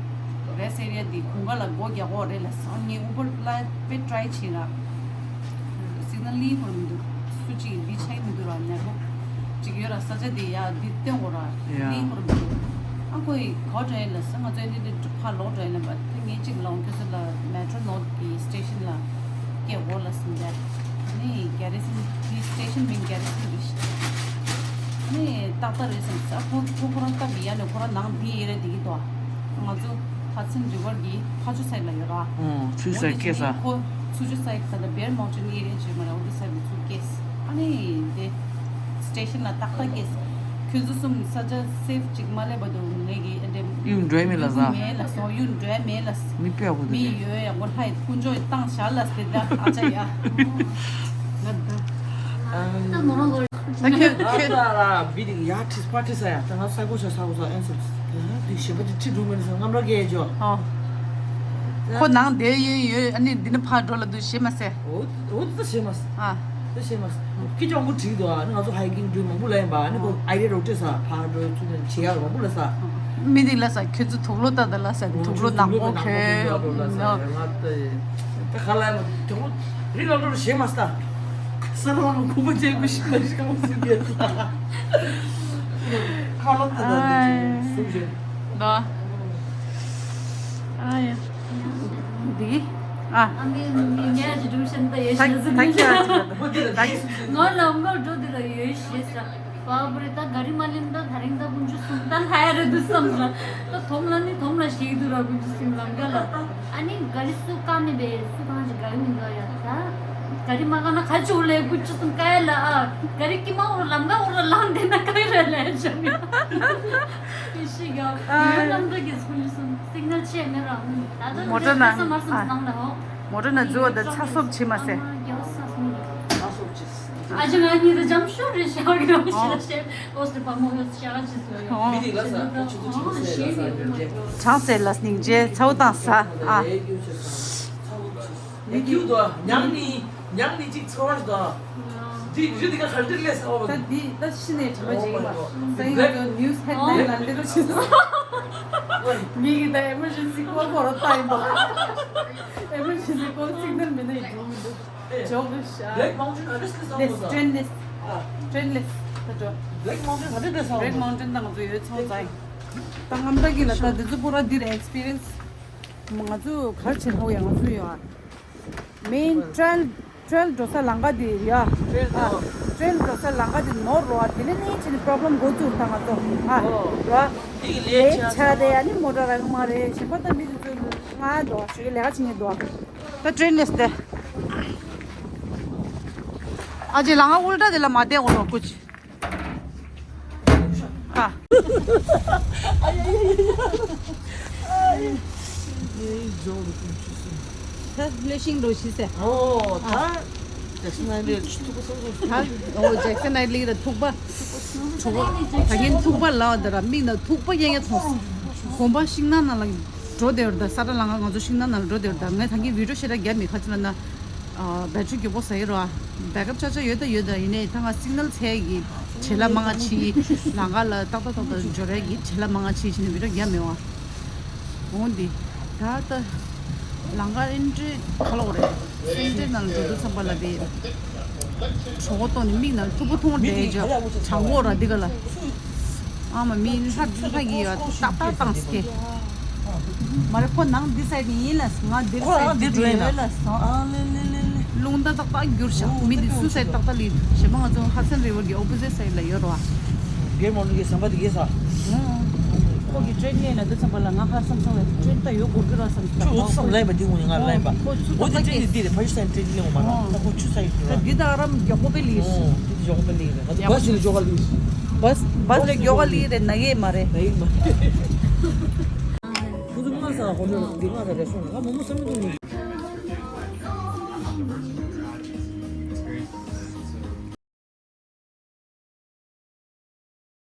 རེ་སི་ཨེ་རི་ཡ་འདི་གུང་ཁ་ལ་སྒོ་རྒྱག་གོ་རེད་ལ་སང་ངས་ཨུ་བར་ལ་དཔེ་ཊ་རའི་བྱིན་ར། སི་ནལ་ལི་ཧོར་མི་འདུག་སུ་གཅིག་འདི་ཆགས་མི་འདུག་ར་ནད་པོ། གཅིག་ཡོད་ར་ས་ཆ་འདི་ཡ་འདི་སྟོན་གོ་ར། ཡ། ལི་ཧོར་མི་འདུག་ཨ་ཁོ་ཡི་ག་བ་འགྲོ་ཡིན་ལ་ས་ང་ཚོ་འདི་འདི་ཕ་ལོག་འགྲོ་ཡིན་ལ་བ་ད་ངས་གཅིག་ལ་འོང་ཁྱོད་ཚོ་ལ་མེ་ཊྲོ་ནོར་གི་སི་ཊེ་ཤན་ལ་སྐད་འོག་ལ་སིན་ད། ནི་གེ་རི་སིན་གི་སི་ཊེ་ཤན་མིན་གེ་རི་སིན་རེད། ནི་ཏག་ཏག་རེད་སམ་ས་ཁོ་ཁོ་ཁོ་རང་སྟབས་ཀྱི་ཡ་ནས་ཁོ་རང་ནང་འདི་ཨེ་རེད་འདི་གི་དོ། ང་ཚོ་ཧ་ཚིན་རི་ཝར་གི་ཕ་ཆུ་སའིད་ལ་ཡོད་ར། ཨོ་ཚུ་སའིད་སྐད་ས། ཁོ་ཚུ་ཆུ་སའིད་ད་ལྟ་བེར་མའུན་ཊེན་ཨེ་རེད་ཅེས་མ་རེད་འོ་འདི་སའིད་ལ་ཚུ་སྐད་ས། ཨ་ནི་དེ་སི་ཊེ་ཤན་ལ་ཏག་ཏག་སྐད་ས། ཁྱོད་ཚོ་གསུམ་ས་ཆ་སེབ་ཅིག་མ་སླེབས་པ་དུ་ངེད་ཀྱི་ཨེ་འདྲེ་ཡུམ་འགྲོ་ཡ་མེད་ལ་ཟ། མེད་ལ་སོང་ཡུམ་འགྲོ་ཡ་མེད་ལ། མི་དཔེ་ཡག་པོ་འདུག་མི་ཡོད་ཡག་པོ་ལྷ་ཡི་དཀོན་མཆོག་ཡི་བཏང་བཞག་ལ་ཟེར་ད་ཨ་ཅག་ཡ། ད་མོ་རང་གོ། ད་ཁྱོད་ཁྱོད་ད་ལ་བི་དེ་ཡ་ཁྲིས་པ་ཁྲིས་ས་ཡ་ད་ང་ས་གོ་ས་ས་གོ་ས་ཨེན་སར་དེ་ཞེ་པོ་དེ་ཁྲི་འགྲོ་མེད་ས་ངམ་ར་གས་ཇོ། ཨོ། ཁོ་ནང་བསྡད་ཡོད་ཡོད་ཨ་ནི་འདི་ནི་ཕར་འགྲོ་ལ་འདུག་ཞེ་མ་ཟེར། འོ་འོ་དེ་ད་ཞེ་མ་ཟེར། ཨ། ཤེས་མ་སྐད་ཅོག་མགོ་བྲིས་འདུག་ཨ་ནི་ང་ཚོ་ཧའི་ཀིང་འགྲོ་མང་པོ་ལ་ཡིན་པ་ཨ་ནི་ཁོ་ཨའི་ཌི་ཡ་རོགས་སྤྲད་ས་ཕར་འགྲོ་ཚུར་འགྲོ་བྱེད་ཡག་མང་པོ་ལ་ས། མི་དེ་ལ་ས་ཁྱོད་ཚོ་དུག་ལོག་ལྟ་ད་ལ་ས་དུག་ལོག་ནག་པོ་ཁྱོད་ལ་ས་ང་ལྟ་ད་ག་ལ་ཡིན་དུག་ལོག་རི་ལ་འགྲོ་རུ་ཞེས་མ་ས། ས་ལ་ང་ཁོ་པ་ཅན་གུ་ཤི་མ་ཤི་ཁ་མ་སུ་གེ་ས་ཁ་ལོ་ད་ད་དེ་ཅི་སུ་ཞེས། ད་ཨ་ཡ། འདི། ཨ། ཨ་མའི་མི་ངས་ཀྱི་སྒྲུང་བཤད་ད་ཡོད་ཤེས་ཟིན་ཐེང་ཡོད་ཀྱི་ཡོད་ཀྱི་ངོ་ལ་མགོ་འགྲོ་འདི་ལ་ཡོད་ཤེས་ས། བ་བུ་རེ་ད་ག་རི་མ་ལིན་ད་ད་རིང་ད་ཀུན་ཆུ་སུམ་ད་ལྷ་ཡ་རེ་འདུག་བསམ་ས། ད་དོམ་ལ་ནི་དོམ་ལ་ཞིག་འདུག་ར་ཀུན་ཆུ་སུམ་ལམ་ག་ལ། ཨ་ནི་ག་རི་སུ་ཀ་ནི་བེ་སུ་གང་ཅི་ག་རི་མི་འདུག་ཡ་ད། ག་རི་མ་ག་ན་ཁ་ཆུ་ལེ་ཀུན་ཆུ་སུམ་ཀ་ཡ་ལ་ཨ། ག་རི་ཀི་མ་འོ་ལམ་ག་འོ་ལ་ལམ་དེ་ན་ཀ་ཡ་ར་ལེ་ཅམ་ཡ། ཤི་ག་ཡོད་ལམ་འགྲོ་གི་སྐུ་ལུས་སུ་སིག་ནལ་ཆེ་མེད་ར་ཧུན། ད་ལྟ་མོ་ཊ་ན་ཨ། མོ་ཊ་ན་འཛུལ་བ་དང་ཚ་སོབ་བྱེད་མ་ཟེར། ཨ་ཅག་ང་གཉིས་ད་འཇམ་ཤོར་རེད་ཤག་གི་རང་ཤི་ལ་ཤེ་ཨོ་སི་པ་མོ་ཡོད་ཤག་ཅི་སོ་ཡོད། མི་རིགས་ལ་ས་ཁོ་ཆུ་ཚོད་ཆུ་ཚོད་ཟེར་ལ་ས་ཡོད་རྒྱལ་པོ། གྲང་ཟེར་ལ་སྙིང་རྗེ་ཚ་བོ་དང་ས་ཨ། ཡ་ཡ་ཡ་ཡ་ས་ཚ་བོ་ཆུ། ཡ་ཁྱུ་དོ་ཉང་ནི་ཉང་ནི་ཅིག་ཚོར་བ་ཞིག་དོ། འདི་རི་འདི་ག་ཧར་འདིར་ལས་ས་བ། ད་འདི་ད་ཤི་ནས་དྲི་མ་བྱེད་ཀྱི་མ་སང་ཡིན་ཚོ་ནིའུ་སི་ཧེཌ་ལའིན་ལ་འདི་རུ་ཕྱིན་སོང་། ངེད་ཀྱི་ད་ཨེ་མར་ཇེན་སི་ཀོལ་ཁོ་རོ་ལྟ་ཡིན་པ། ཨེ་མར་ཇེན་སི་ཀོལ་སིག་ནལ་མེད་ན་ཡིན་འགྲོ་མི་འདུག་ཇོག་གི་ཤ། Black Mountain ག་འདྲ་ལས་ས་བ། ལེས་ཊྲེན་ལེས། ཊྲེན་ལེས་ད་འགྲོ། Black Mountain ག་འདྲ་ལས་ས་བ། Black Mountain ད་ང་ཚོ་ཡོད་ཚོང་ཙང་། ད་ངམ་ད་གི་ལ་ད་འདི་ཚོ་པོ་ར་འདིར་ཨེག་སི་པི་རི་ཡན་སི། ང་ཚོ་གར་ཆེན་ཧོ་ཡ་ང་ཚོ་ཡོད་ཨ། མེན་ཊྲེལ་ཊྲེལ་འགྲོ་ས་ལམ་ཁ་དེ་ཡ། ཊྲེལ་ཨ། འགྲོ། ཊྲེལ་འགྲོ་ས་ལམ་ཁ་དེ་ནོར་རོ་ཨ། དེ་ནས་ནི་ཆེ་ནི་པྲོབ་ལེམ་འགོ་བཙུགས་ད་ང་ཚོ་ཨ། ཨོ། རོ་ཨ། དེ་གི་ལས་ལས་ཆ་ཆ་རེད་ཨ་ནི་མོ་ཊ་ར་ཡོང་མ་རེད་ཞིམ་པ་ད་མི་དེ་ཚོ་ང་འགྲོ་ཞུ་གི་ལས་ཀ་བྱེད་ངེས་འགྲོ་ཨ། ད་ཊྲེན་ལེས་ཏེ། ཨ་ཅེ་ལམ་ཁ་ཨུལ་ཊ་དེ་ལ་མ་བསྡད་འོ་རོ་ཀུ་ཅི། ཨ། ད་ལེ་ཤིང་འགྲོ་ཤི་ཟེར། ཨོ་ད། ཇེག་སན་ནའི་ཊི་ལི་ཐུག་པ་སོང་སོང་། ད་ཨོ་ཇེག་སན་ནའི་ཊི་ལི་ད་ཐུག་པ། གྲོགས་པོ་ད་གིན་ཐུག་པ་ལ་ད་ར་མིག་ན་ཐུག་པ་ཡང་ཡང་མཐོང་། གོམ་པ་ཤིང་ནགས་ནང་ལ་འགྲོ་བསྡད་ཡོད་རེད་ད། ས་ཁྲ་ལམ་ཁ་ང་ཚོ་ཤིང་ནགས་ནང་ལ་འགྲོ་བསྡད་ཡོད་རེད་ད། ངས་ད་གིན་བི་ཌིའོ་ཞེ་དྲག་རྒྱབ་མེད་ག་ཅི་ལབ་ན། བེ་ཊི་རི་མགྱོགས་པོ་ཟ་ཡི་རོ། བེག་ཨབ་ཆ་ཆ་ཡོད་ད་ཡོད་ད། ཡིན་ནའི་ད་ང་སིག་ནལ་ཚད་ཀྱི་བྱེད་ལ་མང་ང་ཆི། ལམ་ཁ་ལ་ཏག་ཏག་ཏག་ཏག་འབྱོར་ཡ་གི་བྱེད་ལ་མང་ང་ཆི་བྱས་ནས་བི་ཌིའོ་རྒྱབ་མེད་བ། འོང་འདི། ད་ལྟ་ལམ་ཁ་ཨེན་ཊི་རི་ག་ལ་འོ་རེད། སེན་ཊར་ནང་ལ་འགྲོ་དུས་ཙམ་པ་ལ་དེ། གྲོད་ཁོག་ལྟོགས་ནས་མིག་ནང་ཐུག་པ་མཐོང་བསྡད་ཀྱི་གྲང་མོ་ར་འདི་ག་ལ། ཨ་མ་མི་ལྷ་ལྷ་གི་ཡ་ཏག་ཏག་བཏང་སི་ཀེ། མ་རེད་ཁོ་ནང་འདི་སའི་ཌི་ཡིན་ལ་ང་འདིར་ཁོ་རང་སའི་ཌི་འདི་འགྲོ་ཡིན་ལ། ཡོད་ལ་སོང་ཨ་ལེ་ལེ་ལེ་ལེ། རླུང་རྟ་ཏག་ཏག་འགྱུར་ཤག་མི་འདི་སུ་སའི་ཌི་ཏག་ཏག་ལི་གཞན་པ་ང་ཚོ་ཧ་སན་རི་ཝར་གྱི་ཨོ་པོ་ཟིཊ་སའི་ཌི་ལ་ཡོད་རོ། གེ་མོ་ནི་གི་ཟམ་པ་འདི་གེ་ས། ཁོ་གི་ཊྲེན་ནས་ན་འདི་ཙམ་པ་ལ་ང་ཧ་སམ་སོང་བས་ཊྲེན་ད་ཡོད་དགོས་ཀྱི་ར་སམ་སི་ཁྱོད་འུ་ཚོ་ལ་ཡིན་པ་འདི་ངོ་ནི་ང་ལ་ཡིན་པ། ཁོ་ཚུར་འོ་ཏོག་ཏོག་འདི་ཊྲེན་གེ་ནི་འདི་རེད་ཕ་ཤུ་སའི་ཌི་ཊྲེན་ནི་ངོ་མ་ར་ད་ཁོ་ཆུ་སའི་ཌི་ར། འདི་ད་ཨ་རམ་མགྱོགས་པོ་པའི་ལི་ཨོ་འདི་མགྱོགས་པོ་པའི་ལི་རེད་ང་ཚོ་ཡ་བྷ་སི་ལ་མགྱོགས་པ་ལི། བྷ་སི་བྷ་སི་ལ་མགྱོགས་པ་ལི་རེད་ན་ཡེ་མ་རེད། ན་ཡེ་མ་རེད། ཁོ་ཚོ་ང་ས་ཧོ་ཊེལ་འདི་ང་ས་རེ་སོང་ང་མོ་མོ་ས་མི་འདུག་ནི།